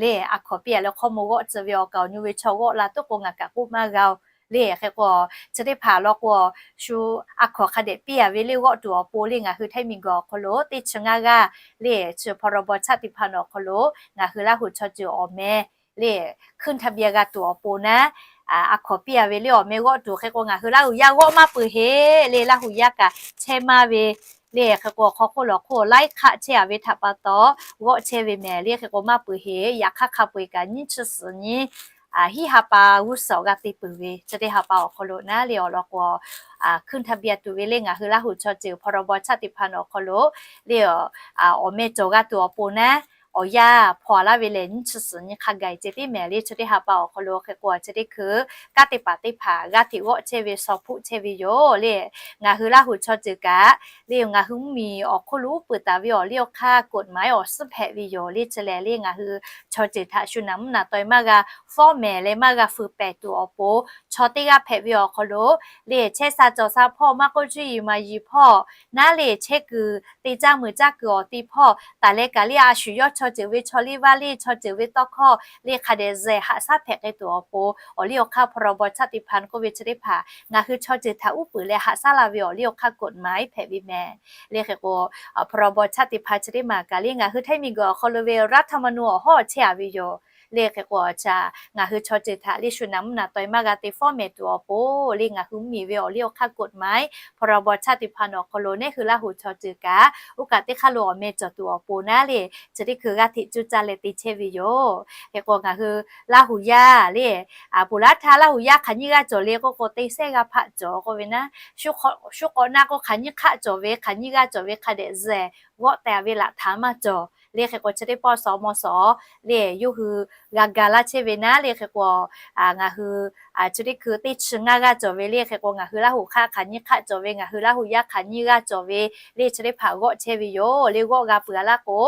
le. A hkawnˍ piˇ a leh hkawˇ mvuh g'awˆ tcuh ve awˬ kaˍ awˬ nyu ve chaw g'awˆ la tuˉ k'o ngaˬ kaꞈ k'oˆ maˇ g'a oˬ le. Hk'e k'o chi teˇ hpaˍ law k'o shu a hkawnˍ hk'a dehꞈ piˇ a ve le g'awˆ tuˬ awˬ pon le ngaˬ hui htaiˇ miˬ guiˬ awˬ hk'aw lo teˇ chi ngaˇ g'aˇ le chi พรบ ชาติพันธุ์ awˬ hk'aw lo ngaˬ hui Laˇ huˍ chaw ceuˬ awˬ meh le ขึ้นทะเบียน g'a tuˬ awˬ pon naˉ a hkawnˍ piˇ a ve le awˬ meh g'awˆ tuˬ hk'e k'o, ngaˬ hui Laˇ huˍ yaˇ g'awˆ maˇ peuˬ heˆ le, Laˇ huˍ yaˇ kaꞈ chehˇ maˇ ve le hk'e k'o, awˬ hk'aw hk'oˆ lawˬ hk'oˆ laiˉ hk'aˆ chehˇ a ve htaꞈ pa taw g'awˆ chehˇ ve mehˍ le hk'e k'o maˇ peuˬ heˆ. Yaꞈ hk'aˇ hk'a peu-eˬ kaꞈ nyiˇ chi suhˍ nyi hiˆ ha pa g'uˇ suhˍ awˬ g'aˇ te peuˬ ve chi teˇ ha pa awˬ hk'aw lo naˉ le awˬ lawn k'o, hkunˇ htaˇ biˇ a tuˬ ve le ngaˬ hui Laˇ huˍ chaw ceuˬ พรบ ชาติพันธุ์ awˬ hk'aw lo le awˬ meh cawˬ g'a tuˬ awˬ pon naˉ, awˬ yanˇ hpaw laˇ ve lehˬ nyiˇ chi suhˍ nyi hk'a gaˬ ceh tiˉ mehˍ le chi teˇ ha pa awˬ hk'aw lo hk'e k'o, chi teˇ hkui kanˉ te paˍ teˇ hpaˍ g'aˇ hteꞈ g'awˆ chehˇ ve, shaw hpuˆ chehˇ ve yoˬ le. Ngaˬ hui Laˇ huˍ chaw ceuˬ kaꞈ le ngaˬ hui mvuhˇmiˬ awˬ hk'oˆ lo uˉ peunˍ taˍ ve awˬ liˇ awˬ hk'aˇ กฎหมาย awˬ suhˉ hpehꞈ ve yoˬ le. Chi lehˬ le ngaˬ hui chaw ceuˬ htaꞈ shu naˍ mvuhˇ naˍ taweh maˇ g'a fawˉ mehˍ leh maˇ g'a fuiˍ pehˍ tuˬ awˬ pon, chaw teˇ g'aˇ hpehꞈ ve awˬ hk'aw lo le chehˇ sha cawˬ sha hpawˇ maˇ k'oˆ, cuˇ yiˍ maˍ yiˍ hpawˇ naˉ le chehˇ kuiˬ te caˇ meuˬ caˇ kuiˬ awˬ ti hpawˇ taˍ leh kaꞈ le a shu yawˇ chaw ceuˬ ve chaw liˇ vaˇ le chaw ceuˬ ve tawˇ hkawˇ le hk'a dehꞈ zehˬ haꞈ shaˉ hpehꞈ k'ai tuˬ awˬ pon, awˬ liˇ awˬ hk'aˇ พรบ ชาติพันธุ์ k'oˆ ve chi teˇ hpaˍ ngaˬ hui chaw ceuˬ htaꞈ uˉ peunˍ leh haꞈ shaˉ la ve awˬ liˇ awˬ hk'aˇ กฎหมาย hpehꞈ ve mehˍ le hk'e k'o, พรบ ชาติพันธุ์ chi teˇ maˬ kaꞈ le ngaˬ hui Htaiˇ miˬguiˬ awˬ hk'aw lo ve รัฐธรรมนูญ awˬ hawˉ chehˇ a ve yoˬ le hk'e k'o, ngaˬ hui chaw ceuˬ htaꞈ le shu naˍ mvuhˇ naˍ taweh maˇ g'a te fawˉ mehˍ tuˬ awˬ pon le ngaˬ hui mvuhˇmiˬ ve awˬ liˇ awˬ hk'aˇ กฎหมาย พรบ ชาติพันธุ์ awˬ hk'aw lo naˉ hui Laˇ huˍ chaw ceuˬ kaꞈ oˇ kaꞈ teˇ hk'aˇ lo awˬ meh cawˬ tuˬ awˬ pon naˉ le chi teˇ hkui g'aˇ hteꞈ cuˇ caˇ leh te chehˇ ve yoˬ. Hk'e k'o ngaˬ hui Laˇ huˍ yaˇ le a poˬ laˉ htaˇ Laˇ huˍ yaˇ hk'aˬ nyiˇ g'aˇ cawˬ le k'oˆ k'o, te sehˉ g'aˇ hpaˆ cawˬ k'oˆ ve naˉ, shu k'awꞈ naˆ k'o hk'aˬ nyiˇ hk'aˆ cawˬ ve, hk'aˬ nyiˇ g'aˇ cawˬ ve hk'a dehꞈ zehˬ g'awˆ teh ve laꞈ htaˍ maˇ cawˬ le hk'e k'o, chi teˇ pawˆ suhˍ maw suhˍ le yawˇ hui g'a ga laˇ chehˇ ve naˉ le hk'e k'o, ngaˬ hui chi teˇ hkui teˇ chi ngaˇ g'aˇ cawˬ ve le hk'e k'o, ngaˬ hui Laˇ huˍ hk'aˆ hk'aˬ nyiˇ hk'aˆ cawˬ ve, ngaˬ hui Laˇ huˍ yaˇ hk'aˬ nyiˇ g'aˇ cawˬ ve le chi teˇ hpaˍ g'awˆ chehˇ ve yoˬ le. G'awˆ g'a peuˬ a laˇ k'o,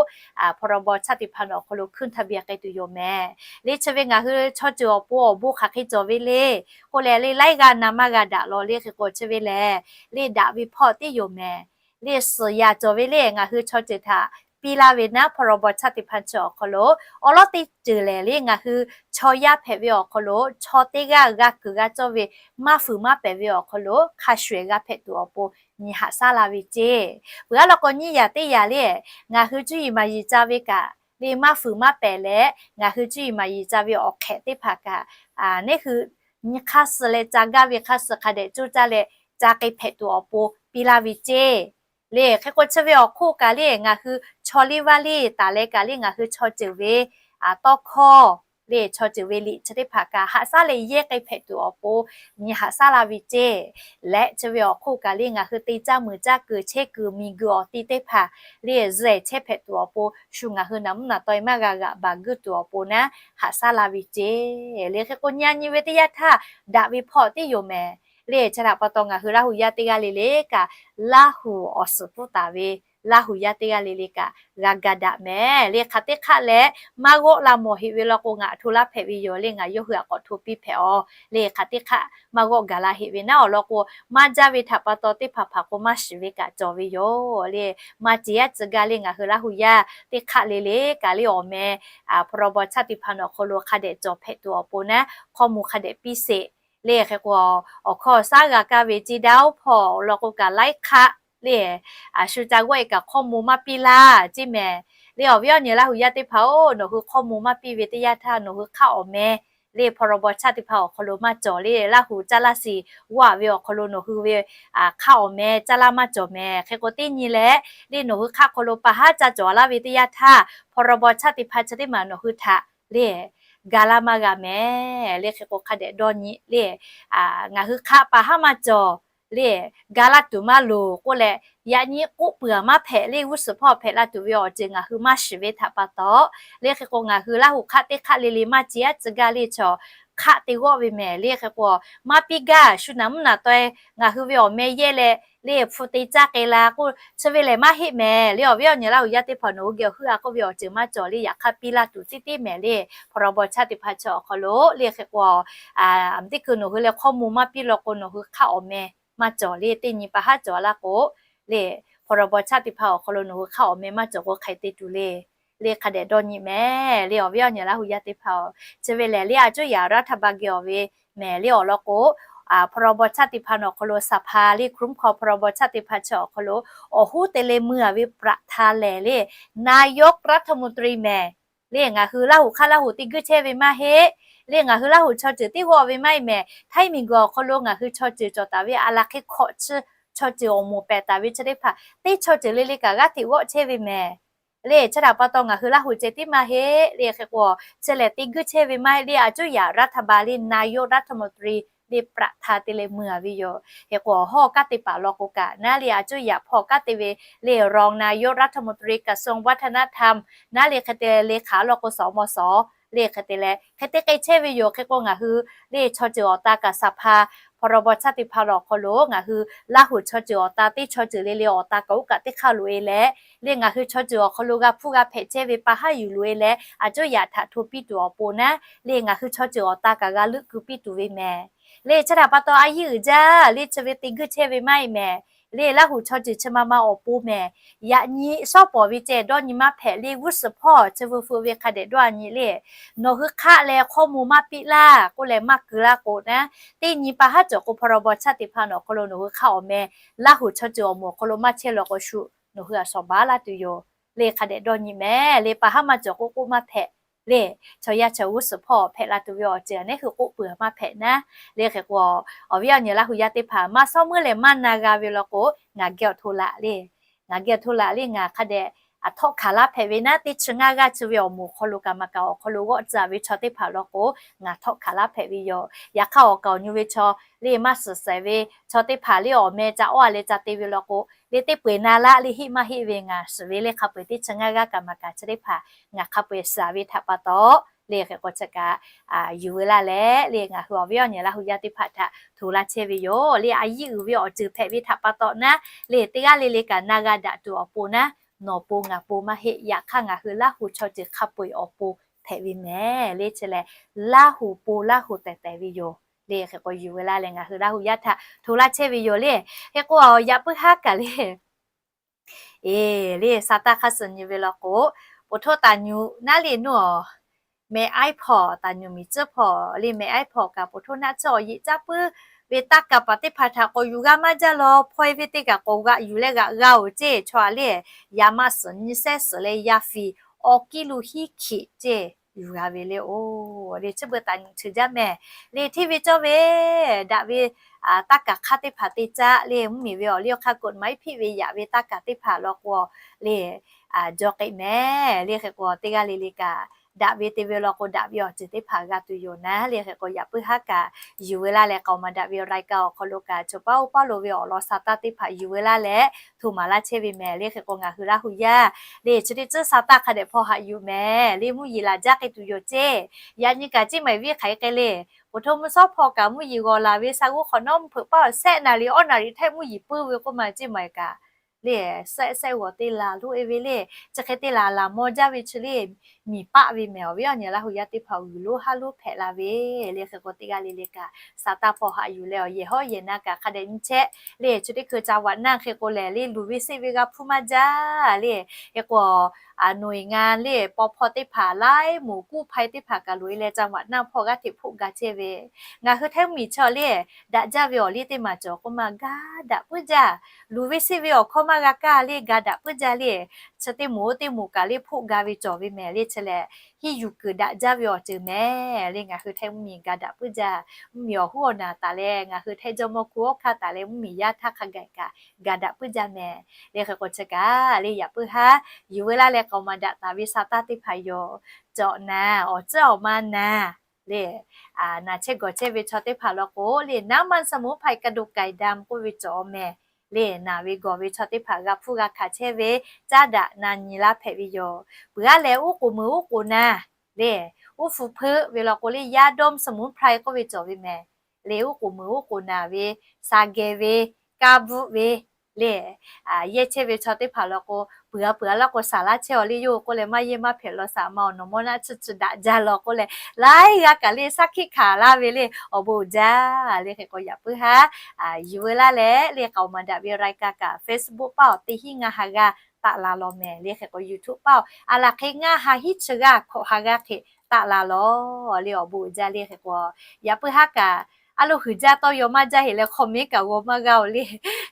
พรบ ชาติพันธุ์ awˬ hk'aw lo hkunˇ htaˇ biˇ k'ai tuˬ yoˬ mehˍ le. Chi ve ngaˬ hui chaw ceuˬ awˬ pon awˬ bon hk'aˬ hk'e cawˬ ve le k'oˆ leh le, laiˉ g'aˇ na maˇ g'a daꞈ law le hk'e k'o, chi ve lehˬ le daꞈ ve hpawˇ tiˉ yoˬ mehˍ le. Suhˍ yaˍ cawˬ ve le ngaˬ hui chaw ceuˬ htaꞈ piˇ laˇ ve naˉ พรบ ชาติพันธุ์ chi awˬ hk'aw lo awˉ lawˉ teˇ ceuˬ lehˬ le ngaˬ hui chaw yaˇ hpehꞈ ve awˬ hk'aw lo chaw teˇ g'aˇ g'a kuiˬ g'a cawˇ ve maˇ fuiˍ maˇ pehˍ ve awˬ hk'aw lo hk'a shuˍ ehˍ g'a hpehꞈ tuˬ awˬ pon nyi haꞈ shaˉ la ve ceˇ. Peuˬ a law k'o nyiˇ yaˍ teˇ yaˍ le ngaˬ hui cuˇ yiˍ maˍ yiˍ ca ve kaꞈ le maˇ fuiˍ maˇ pehˍ leh, ngaˬ hui cuˇ yiˍ maˍ yiˍ ca ve awˬ hk'ehꞈ teˇ hpaˍ kaꞈ neˉ hui nyi hk'aˇ suh leh ca gaˇ ve hk'aˇ suh hk'a dehꞈ coˇ caˇ leh ca k'ai hpehꞈ tuˬ awˬ pon piˇ laˇ ve ceˇ. Le hk'e k'o, chi ve awˬ hk'oˆ kaꞈ le ngaˬ hui chaw liˇ vaˇ liˇ taˍ leh kaꞈ le ngaˬ hui chaw ceuˬ ve tawˇ hkawˇ le chaw ceuˬ ve liꞈ chi teˇ hpaˍ kaꞈ haꞈ shaˉ leh yehˇ k'ai hpehꞈ tuˬ awˬ pon nyi haꞈ shaˉ la ve ceˇ. Leh chi ve awˬ hk'oˆ kaꞈ le ngaˬ hui te caˇ meuˬ caˇ kuiˬ chehˇ kuiˬ miˬguiˬ awˬ ti teˇ hpaˍ le zehˬ chehˇ hpehꞈ tuˬ awˬ pon shu ngaˬ hui naˍ mvuhˇ naˍ taweh maˇ g'a g'aꞈ baˬ guˇ tuˬ awˬ pon naˉ haꞈ shaˉ la ve ceˇ. Le hk'e k'o, nyi a nyi ve teˇ yanˇ htaˇ daꞈ ve hpawˇ tiˉ yoˬ mehˍ le. Chi htaꞈ pa taw ngaˬ hui Laˇ huˍ yaˇ teˇ g'aˇ le le kaꞈ Laˇ huˍ awˬ suhˍ pfuhˇ taˍ ve Laˇ huˍ yaˇ teˇ g'aˇ le le kaꞈ g'a ga daꞈ mehˍ le. Hk'aˬ teˇ hk'aˆ leh maˇ g'awˆ la mawˬ heꞈ ve law k'o, ngaˬ hto laˇ hpehꞈ ve yoˬ le, ngaˬ yawˇ hui a k'awꞈ hto piˇ hpehꞈ aw le. Hk'aˬ teˇ hk'aˆ maˇ g'awˆ gaˬ la heꞈ ve naˉ awˬ lawn k'o, maˇ jaˇ ve htaꞈ pa taw teˇ hpaˍ hpaˍ k'o maˇ shiˍ ve kaꞈ cawˬ ve yoˬ le. Maˇ ce yaˇ tcuh gaˇ le ngaˬ hui Laˇ huˍ yaˇ teˇ hk'aˆ le le kaꞈ le awˬ meh พรบ ชาติพันธุ์ awˬ hk'aw lo hk'a dehꞈ cawˬ hpehꞈ tuˬ awˬ pon naˉ hkawˇ mvuh hk'a dehꞈ piˇ sheˍ le. Hk'e k'o, awˬ hkawˇ shaˉ g'a kaˇ ve ceˇ daˇ oˇ hpawˇ awˬ lawn k'o kaꞈ laiˉ hk'aˆ le shu ca g'awˆ e kaꞈ hkawˇ mvuh maˇ piˇ laˇ ceˇ mehˍ le. Awˬ viˉ awˬ nyi Laˇ huˍ yaˇ teˇ hpaˍ-oˬ, nawˬ hui hkawˇ mvuh maˇ piˇ ve teˇ yanˇ htaˇ nawˬ hui hk'aˆ awˬ meh le พรบ ชาติพันธุ์ awˬ hk'aw lo maˇ cawˬ le. Laˇ huˍ caˇ laˇ shiˍ g'awˆ a ve awˬ hk'aw lo nawˬ hui ve hk'aˆ awˬ meh caˇ laˇ maˇ cawˬ mehˍ. Hk'e k'o teˇ nyi leh le nawˬ hui hk'aˆ hk'aw lo pa haˉ caˇ cawˬ a laˇ ve teˇ yanˇ htaˇ พรบ ชาติพันธุ์ chi teˇ maˬ nawˬ hui htaꞈ le ga laˇ maˇ g'a mehˍ le. Hk'e k'o hk'a dehꞈ dawˇ nyi le ngaˬ hui hk'aˆ pa haˉ maˇ cawˬ le ga laˇ tuˬ maˇ loˍ k'oˆ leh, yaꞈ nyi k'oˆ peuˬ a maˇ hpehꞈ le g'uˇ suhˍ hpawˇ hpehꞈ la tuˬ ve awˬ ceuˬ ngaˬ hui maˇ shiˍ ve htaꞈ pa taw le. Hk'e k'o ngaˬ hui Laˇ huˍ hk'aˆ teˇ hk'aˆ le le maˇ ce yaˇ tcuh gaˇ le chaw hk'aˆ te g'awˆ ve mehˍ le. Hk'e k'o maˇ piˇ gaˇ shu naˍ mvuhˇ naˍ taweh ngaˬ hui ve awˬ meh yehˇ leh le hpu te caˇ k'ai la k'oˆ chi ve lehˬ maˇ heˆ mehˍ le. Awˬ viˉ awˬ nyi Laˇ huˍ yaˇ teˇ hpaˍ nawˬ hui geh awˬ heuˆ a k'oˆ ve awˬ ceuˬ maˇ cawˬ le. Yaꞈ hk'aˇ piˇ laˇ tuˬ tiˉ tiˉ mehˍ le พรบ ชาติพันธุ์ chi awˬ hk'aw lo le. Hk'e k'o teˇ hkui nawˬ hui leh hkawˇ mvuh maˇ piˇ law k'o nawˬ hui hk'aˆ awˬ meh maˇ cawˬ le. Teˇ nyi pa haˉ cawˬ a laˇ k'o le พรบ ชาติพันธุ์ awˬ hk'aw lo nawˬ hui hk'aˆ awˬ meh maˇ cawˬ k'o hk'aˬ hk'e te tuˬ le. Le hk'a dehꞈ dawˇ nyi mehˍ le. Awˬ viˉ awˬ nyi Laˇ huˍ yaˇ teˇ hpaˍ-oˬ, chi ve lehˬ le a cuˇ yaꞈ รัฐบาล geh awˬ ve mehˍ le awˬ lawn k'o พรบ ชาติพันธุ์ awˬ hk'aw lo สภา le คุ้มครอง พรบ ชาติพันธุ์ chi awˬ hk'aw lo awˬ hoˉ te le mui a ve ประธาน lehˬ le นายกรัฐมนตรี mehˍ le. Ngaˬ hui Laˇ huˍ hk'aˆ Laˇ huˍ teˇ guiˇ chehˇ ve maˇ heˆ Le ngaˬ hui Laˇ huˍ chaw ceuˬ teˇ g'awˆ ve maˇ heˆ mehˍ. Htaiˇ miˬ guiˬ awˬ hk'aw lo ngaˬ hui chaw ceuˬ cawˬ taˍ ve a laˬ hk'e hkawꞈ chi chaw ceuˬ awˬ moˍ pehˍ taˍ ve chi teˇ hpaˍ teˇ chaw ceuˬ le le kaꞈ g'aˇ hteꞈ g'awˆ chehˇ ve mehˍ. Le chi htaꞈ pa taw ngaˬ hui Laˇ huˍ ceh tiˉ maˇ heˆ le hk'e k'o, chi lehˬ te guiˇ chehˇ ve maˇ heˆ le, a cuˉ yaꞈ รัฐบาล le นายกรัฐมนตรี le ประธาน te leh mui a ve yoˬ. Hk'e k'o awˬ hawˉ kanˉ te paˍ law k'o kaꞈ naˉ le, a cuˉ yaꞈ hpawˇ kanˉ te ve le รองนายกรัฐมนตรี กระทรวงวัฒนธรรม naˉ le hk'e te le hk'aˬ law k'o สมส le hk'e te leh hk'e te k'ai chehˇ ve yoˬ. Hk'e k'o ngaˬ hui le chaw ceuˬ awˬ ta kaꞈ สภา พรบ ชาติพันธุ์ awˬ hk'aw lo ngaˬ hui Laˇ huˍ chaw ceuˬ awˬ ta teˇ chaw ceuˬ le le awˬ ta kaꞈ oˇ kaꞈ teˇ hk'aˇ loꞈ e leh, le ngaˬ hui chaw ceuˬ awˬ hk'aw lo g'a hpuˇ g'a hpehꞈ chehˇ ve pa haˉ yuˬ loꞈ e leh a cuˉ yaꞈ htaꞈ hto piˇ tuˬ awˬ pon naˉ le ngaˬ hui chaw ceuˬ awˬ ta kaꞈ g'a leuˆ keu piˇ tuˬ ve mehˍ. Le chi htaꞈ pa taw a yiˇ uiˍ jaˇ le chi ve te guiˇ chehˇ ve maˇ heˆ mehˍ. Le Laˇ huˍ chaw ceuˬ chi ma ma awˬ pon mehˍ. Yaꞈ nyi shawˉ pawˍ ve ceh dawˇ nyi maˇ hpehꞈ le g'uˇ suhˍ hpawˇ chi veu feu ve hk'a dehꞈ dawˇ a nyi le, nawˬ hui hk'aˆ leh hkawˇ mvuh maˇ piˇ laˇ k'oˆ leh maˇ keu laˇ k'o naˉ, teˇ nyi pa haˉ cawˬ k'o พรบ ชาติพันธุ์ awˬ hk'aw lo nawˬ hui hk'aˆ awˬ meh Laˇ huˍ chaw ceuˬ awˬ moˍ awˬ hk'aw lo maˇ chehˇ law k'o shu nawˬ hui a shawˍ baˉ laˇ tuˬ yoˬ. Le hk'a dehꞈ dawˇ nyi mehˍ. Le pa haˉ maˇ cawˬ k'oˆ k'oˆ maˇ hpehꞈ. Le chaw yaˇ chaw g'uˇ suhˍ hpawˇ hpehꞈ la tuˬ ve awˬ ceuˬ a neˉ hui k'oˆ peuˬ maˇ hpehꞈ naˉ. Le hk'e k'o awˬ viˉ awˬ nyi Laˇ huˍ yaˇ teˇ hpaˍ maˇ shawˉ meuˉ lehˬ maˇ na g'a ve law k'o, ngaˬ geh awˬ hto laꞈ le, ngaˬ geh awˬ hto laꞈ le ngaˬ hk'a dehꞈ a htawˆ hkanˍ laˇ hpehꞈ ve naˉ, teˇ chi ngaˇ g'aˇ chi ve awˬ moˍ awˬ hk'aw lo kaꞈ maˍ kaꞈ awˬ hk'aw lo g'awˆ tcuh ve chaw teˇ hpaˍ law k'o, ngaˬ htawˆ hkanˍ laˇ hpehꞈ ve yoˬ. Yaꞈ hk'aˇ awˬ kaˍ awˬ nyu ve chaw le maˇ suhˍ shehˍ ve chaw teˇ hpaˍ le awˬ meh ca awˇ a leh ca te ve law k'o, le teˇ peu eˬ na laˇ le heˆ maˇ heˆ ve ngaˬ shiˍ ve le hk'a peu eˬ teˇ chi ngaˇ g'aˇ kaꞈ maˍ kaꞈ chi teˇ hpaˍ ngaˬ hk'a peu eˬ shiˍ ve htaꞈ pa taw, le hk'e k'o chi kaꞈ yuˬ veu laˇ leh le ngaˬ hui awˬ viˉ awˬ nyi Laˇ huˍ yaˇ teˇ hpaˍ htaꞈ hto laˇ chehˇ ve yoˬ. Le a yiˇ uiˍ ve awˬ ceuˬ hpehꞈ ve htaꞈ pa taw naˉ, le teˇ g'aˇ le le kaꞈ na g'a daꞈ tuˬ awˬ pon naˉ, nawˬ pon ngaˬ pon maˇ heˆ. Yaꞈ hk'aˇ ngaˬ hui Laˇ huˍ chaw ceuˬ hk'a peu eˬ awˬ pon hpehꞈ ve mehˍ. Le chi lehˬ Laˇ huˍ pon Laˇ huˍ tehˬ tehˬ ve yoˬ. Le hk'e k'o yuˬ veu laˇ leh ngaˬ hui Laˇ huˍ yaˇ htaꞈ hto laˇ chehˇ ve yoˬ le. Hk'e k'o yaꞈ puiˉ haˉ kaꞈ le, eˬ le sa taˇ hk'aˇ suh nyi ve law k'o, โพธิ์ทอง taˍ nyuꞈ naˉ le nuˇ awˬ meh aiˉ hpawˇ taˍ nyuꞈ miˬ tcuhˉ hpawˇ le meh aiˉ hpawˇ kaꞈ โพธิ์ทอง naˆ tsuhˇ awˬ yeꞈ caˇ puiˉ ve taˇ kaˍ paˍ teˇ hpaˍ htaꞈ k'awꞈ yuˬ g'a maˇ jaˇ law, hpaw e ve teˇ kaꞈ k'awꞈ g'aꞈ yuˬ leh g'aꞈ g'a oˬ ceˇ. Chaw a le yaꞈ maˇ suhˍ nyi sehˉ suhˍ leh yaˇ fiˍ awˬ kiˇ lo hiˉ hkiꞈ ceˇ yuˬ g'a ve le oˬ. Le chi beuꞈ taˍ nyuꞈ cheuˬ jaˇ mehˍ. Le hteˇ ve cawˇ ve daꞈ ve taˇ kaˍ hk'aˇ teˇ hpaˍ te caˆ le mvuhˇmiˬ ve awˬ liˇ awˬ hk'aˇ กฎหมาย hpiˆ ve yaꞈ ve taˇ kaˍ teˇ hpaˍ law k'o le jaw k'ai mehˍ. Le hk'e k'o teˇ g'aˇ le le kaꞈ daꞈ ve te ve law k'o daꞈ ve awˬ ceuˬ teˇ hpaˍ g'a tuˬ yoˬ naˉ. Le hk'e k'o yaꞈ puiˉ haˉ kaꞈ yuˬ veu laˇ leh k'aoˍ maˍ daꞈ ve รายการ awˬ hk'aw lo kaꞈ chaw paˉ oˇ paˉ lo ve awˬ lawn sa taˇ teˇ hpaˍ yuˬ veu laˇ leh hto maˍ laˇ chehˇ ve mehˍ. Le hk'e k'o ngaˬ hui Laˇ huˍ yaˇ le chi teˇ tcuhˉ sa taˇ hk'a dehꞈ hpaw haꞈ yuˬ mehˍ. Le mvuhˇ yeˬ laˬ jaˇ k'ai tuˬ yoˬ ceˇ. Yaꞈ nyi kaꞈ ceˇ maˬ eˬ viˉ hk'aˬ hk'e le, โพธิ์ทอง mvuhˇ shawˉ hpawˇ kaꞈ mvuhˇ yeˬ g'awˬ laˬ ve sa g'uˇ hk'awꞈ nawˉ mvuhˇ hpeuꞈ paˇ awˬ sehˆ naˍ riˍ awˇ naˍ riˍ htehˆ mvuhˇ yeˬ puiˉ ve k'oˆ ma ceˇ maˬ eˬ kaꞈ le sehˆ sehˆ g'awˬ te laˬ loˆ e ve le. Chi hk'e te laˬ laˬ maw jaˇ ve chi le miˬ paˆ ve mehˍ. Awˬ viˉ awˬ nyi Laˇ huˍ yaˇ teˇ hpaˍ g'uiˬ lonˉ haˉ lonˉ hpehꞈ la ve le hk'e k'o teˇ g'aˇ le le kaꞈ sa taˇ hpaw haꞈ yuˬ leh awˬ yehˬ hawˉ yehˬ na kaꞈ hk'a dehꞈ nyi chehˇ le. Chi teˇ hkui จังหวัดน่าน hk'e k'o lehˬ le luˬ ve seˆ ve g'a hpuˇ maˇ jaˇ le. Hk'e k'o หน่วยงาน le paw hpawˇ teˇ hpaˍ laiˉ moˍ กู้ภัย teˇ hpaˍ kaꞈ loꞈ e leh จังหวัดน่าน hpawˇ g'aˇ hteꞈ hpoˆ ga chehˇ ve ngaˬ hui Htaiˇ mvuhˇmiˬ chaw le daꞈ jaˇ ve awˬ liˇ teˇ maˬ cawˬ k'oˆ ma ga daꞈ puiˉ jaˇ. Luˬ ve seˆ ve awˬ hkawˇ maˇ g'a kaˇ le ga daꞈ puiˉ jaˇ le. Chi teˇ moˍ oˇ teˇ moˍ kaꞈ le hpoˆ ga ve cawˬ ve mehˍ. Le chi lehˬ hiˇ yuˬ kuiˬ daꞈ jaˇ ve awˬ ceuˬ mehˍ. Le ngaˬ hui Htaiˇ mvuhˇmiˬ ga daꞈ puiˉ jaˇ. Mvuhˇmiˬ awˬ huˉ awˬ naˬ taˍ leh ngaˬ hui Htaiˇ jawˇmawˇ hku awˬ hkanˇ taˍ leh mvuhˇmiˬ yaˇ htaˇ hk'a gaˬ kaꞈ ga daꞈ puiˉ jaˇ mehˍ. Le hk'e k'o chi kaꞈ le yaꞈ puiˉ haˉ yuˬ veu laˇ leh k'aoˍ maˍ daꞈ taˍ ve sa taˇ teˇ hpaˍ yoˬ. Cawꞈ naˍ awˬ tcuhˉ awˬ ma naˍ le naˍ chehˇ gawˬ chehˇ ve chaw teˇ hpaˍ law k'o le น้ำมันสมุนไพร กระดูกไก่ดำ k'oˆ ve cawˬ mehˍ. Le naˍ ve gawˬ ve chaw teˇ hpaˍ g'a hpuˇ g'a hkanˍ chehˇ ve caˉ daꞈ na nyi laˇ hpehꞈ ve yoˬ. Peuˬ aˉ leh uˉ k'oˍ meuˍ uˉ k'oˍ naˍ le uˉ hpu hpeuˆ ve law k'o le ยาดมสมุนไพร k'oˆ ve cawˬ ve mehˍ. Le uˉ k'oˍ meuˍ uˉ k'oˍ naˍ ve sa geh ve kaˇ bvuhˆ ve le yehˇ chehˇ ve chaw teˇ hpaˍ law k'o peuˬ a peuˬ a laˇ k'o saˍ laˇ chehˇ awˬ le yoˬ k'oˆ leh maˇ yehˇ maˇ hpehꞈ law saˍ ma awˬ nawˬ mawˇ naˆ tsuhˇ tcuh daꞈ jaˇ law k'oˆ leh laiˉ g'aˇ kaꞈ le shaˉ hkiˆ hkanˍ laˇ ve le awˬ bon uiˍ jaˇ. Le hk'e k'o yaꞈ puiˉ haˉ yuˬ veu laˇ leh le k'aoˍ maˍ daꞈ ve รายการ kaꞈ Facebook paˇ awˬ teˇ hinˉ ngaˇ ha g'aˇ taˆ la law mehˍ. Le hk'e k'o YouTube paˇ awˬ a laˬ hk'e ngaˇ ha hiˉ chi g'aˇ hkawꞈ ha g'aˇ hk'e taˆ la law le awˬ bon uiˍ jaˇ. Le hk'e k'o yaꞈ puiˉ haˉ kaꞈ A lo huiˍ jaˇ tawˇ yaw maˇ jaˇ heˆ leh hk'aw miˉ kaꞈ g'aw maˇ g'a-oˬ le.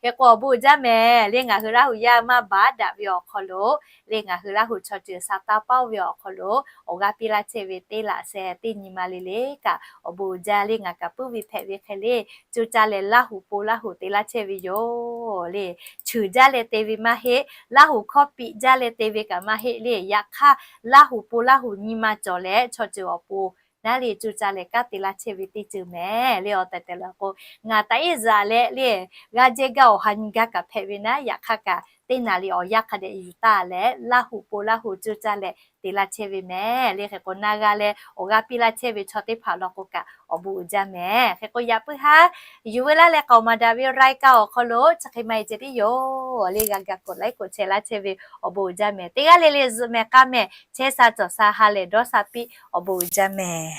Hk'e k'o awˬ bon uiˍ jaˇ mehˍ le. Ngaˬ hui Laˇ huˍ yaˇ maˇ baˬ daꞈ ve awˬ hk'aw lo le, ngaˬ hui Laˇ huˍ chaw ceuˬ sha taˇ paoˇ ve awˬ hk'aw lo awˬ g'aˇ piˇ laˇ chehˇ ve teˇ laꞈ sheh teˇ nyi ma le le kaꞈ awˬ bon uiˍ jaˇ le. Ngaˬ kaꞈ puiˉ ve hpehꞈ ve hk'e le, co caˇ leh Laˇ huˍ po Laˇ huˍ te laˇ chehˇ ve yoˬ le. Cheuˬ jaˇ leh te ve maˇ heˆ, Laˇ huˍ hkawˇ piꞈ jaˇ leh te ve kaꞈ maˇ heˆ le. Yaꞈ hk'aˇ Laˇ huˍ po Laˇ huˍ nyi ma cawˬ leh chaw ceuˬ awˬ pon naˉ le co caˇ leh kanˉ te laˇ chehˇ ve teˇ ceuˬ mehˍ le. Awˬ tehˬ tehˬ le k'o, ngaˬ taꞈ iˉ zaꞈ leh le, g'aˇ jehˇ gaˇ awˬ ha nyi gaˇ kaꞈ hpehꞈ ve naˉ, yaꞈ hk'aˇ kaꞈ teˇ naˍ riˍ awˬ yanˇ hk'a dehꞈ yuˬ taˍ leh Laˇ huˍ po Laˇ huˍ co caˇ leh te laˇ chehˇ ve mehˍ le. Hk'e k'o na g'a leh awˬ g'aˇ piˇ laˇ chehˇ ve chaw teˇ hpaˍ law k'o kaꞈ awˬ bon uiˍ jaˇ mehˍ. Hk'e k'o yaꞈ puiˉ haˉ yuˬ ve laˇ leh k'aoˍ maˍ daꞈ ve รายการ awˬ hk'aw lo chi hk'e maˇ heˆ ceh tiˉ yoˬ le. G'a ga กดไลค์ กดแชร์ laˇ chehˇ ve awˬ bon uiˍ jaˇ mehˍ. Teˇ g'aˇ le le zuhꞈ mehˍ k'a mehˍ, chehˇ sha cawˬ sha ha lehˬ dawˇ sha piˇ awˬ bon uiˍ jaˇ mehˍ.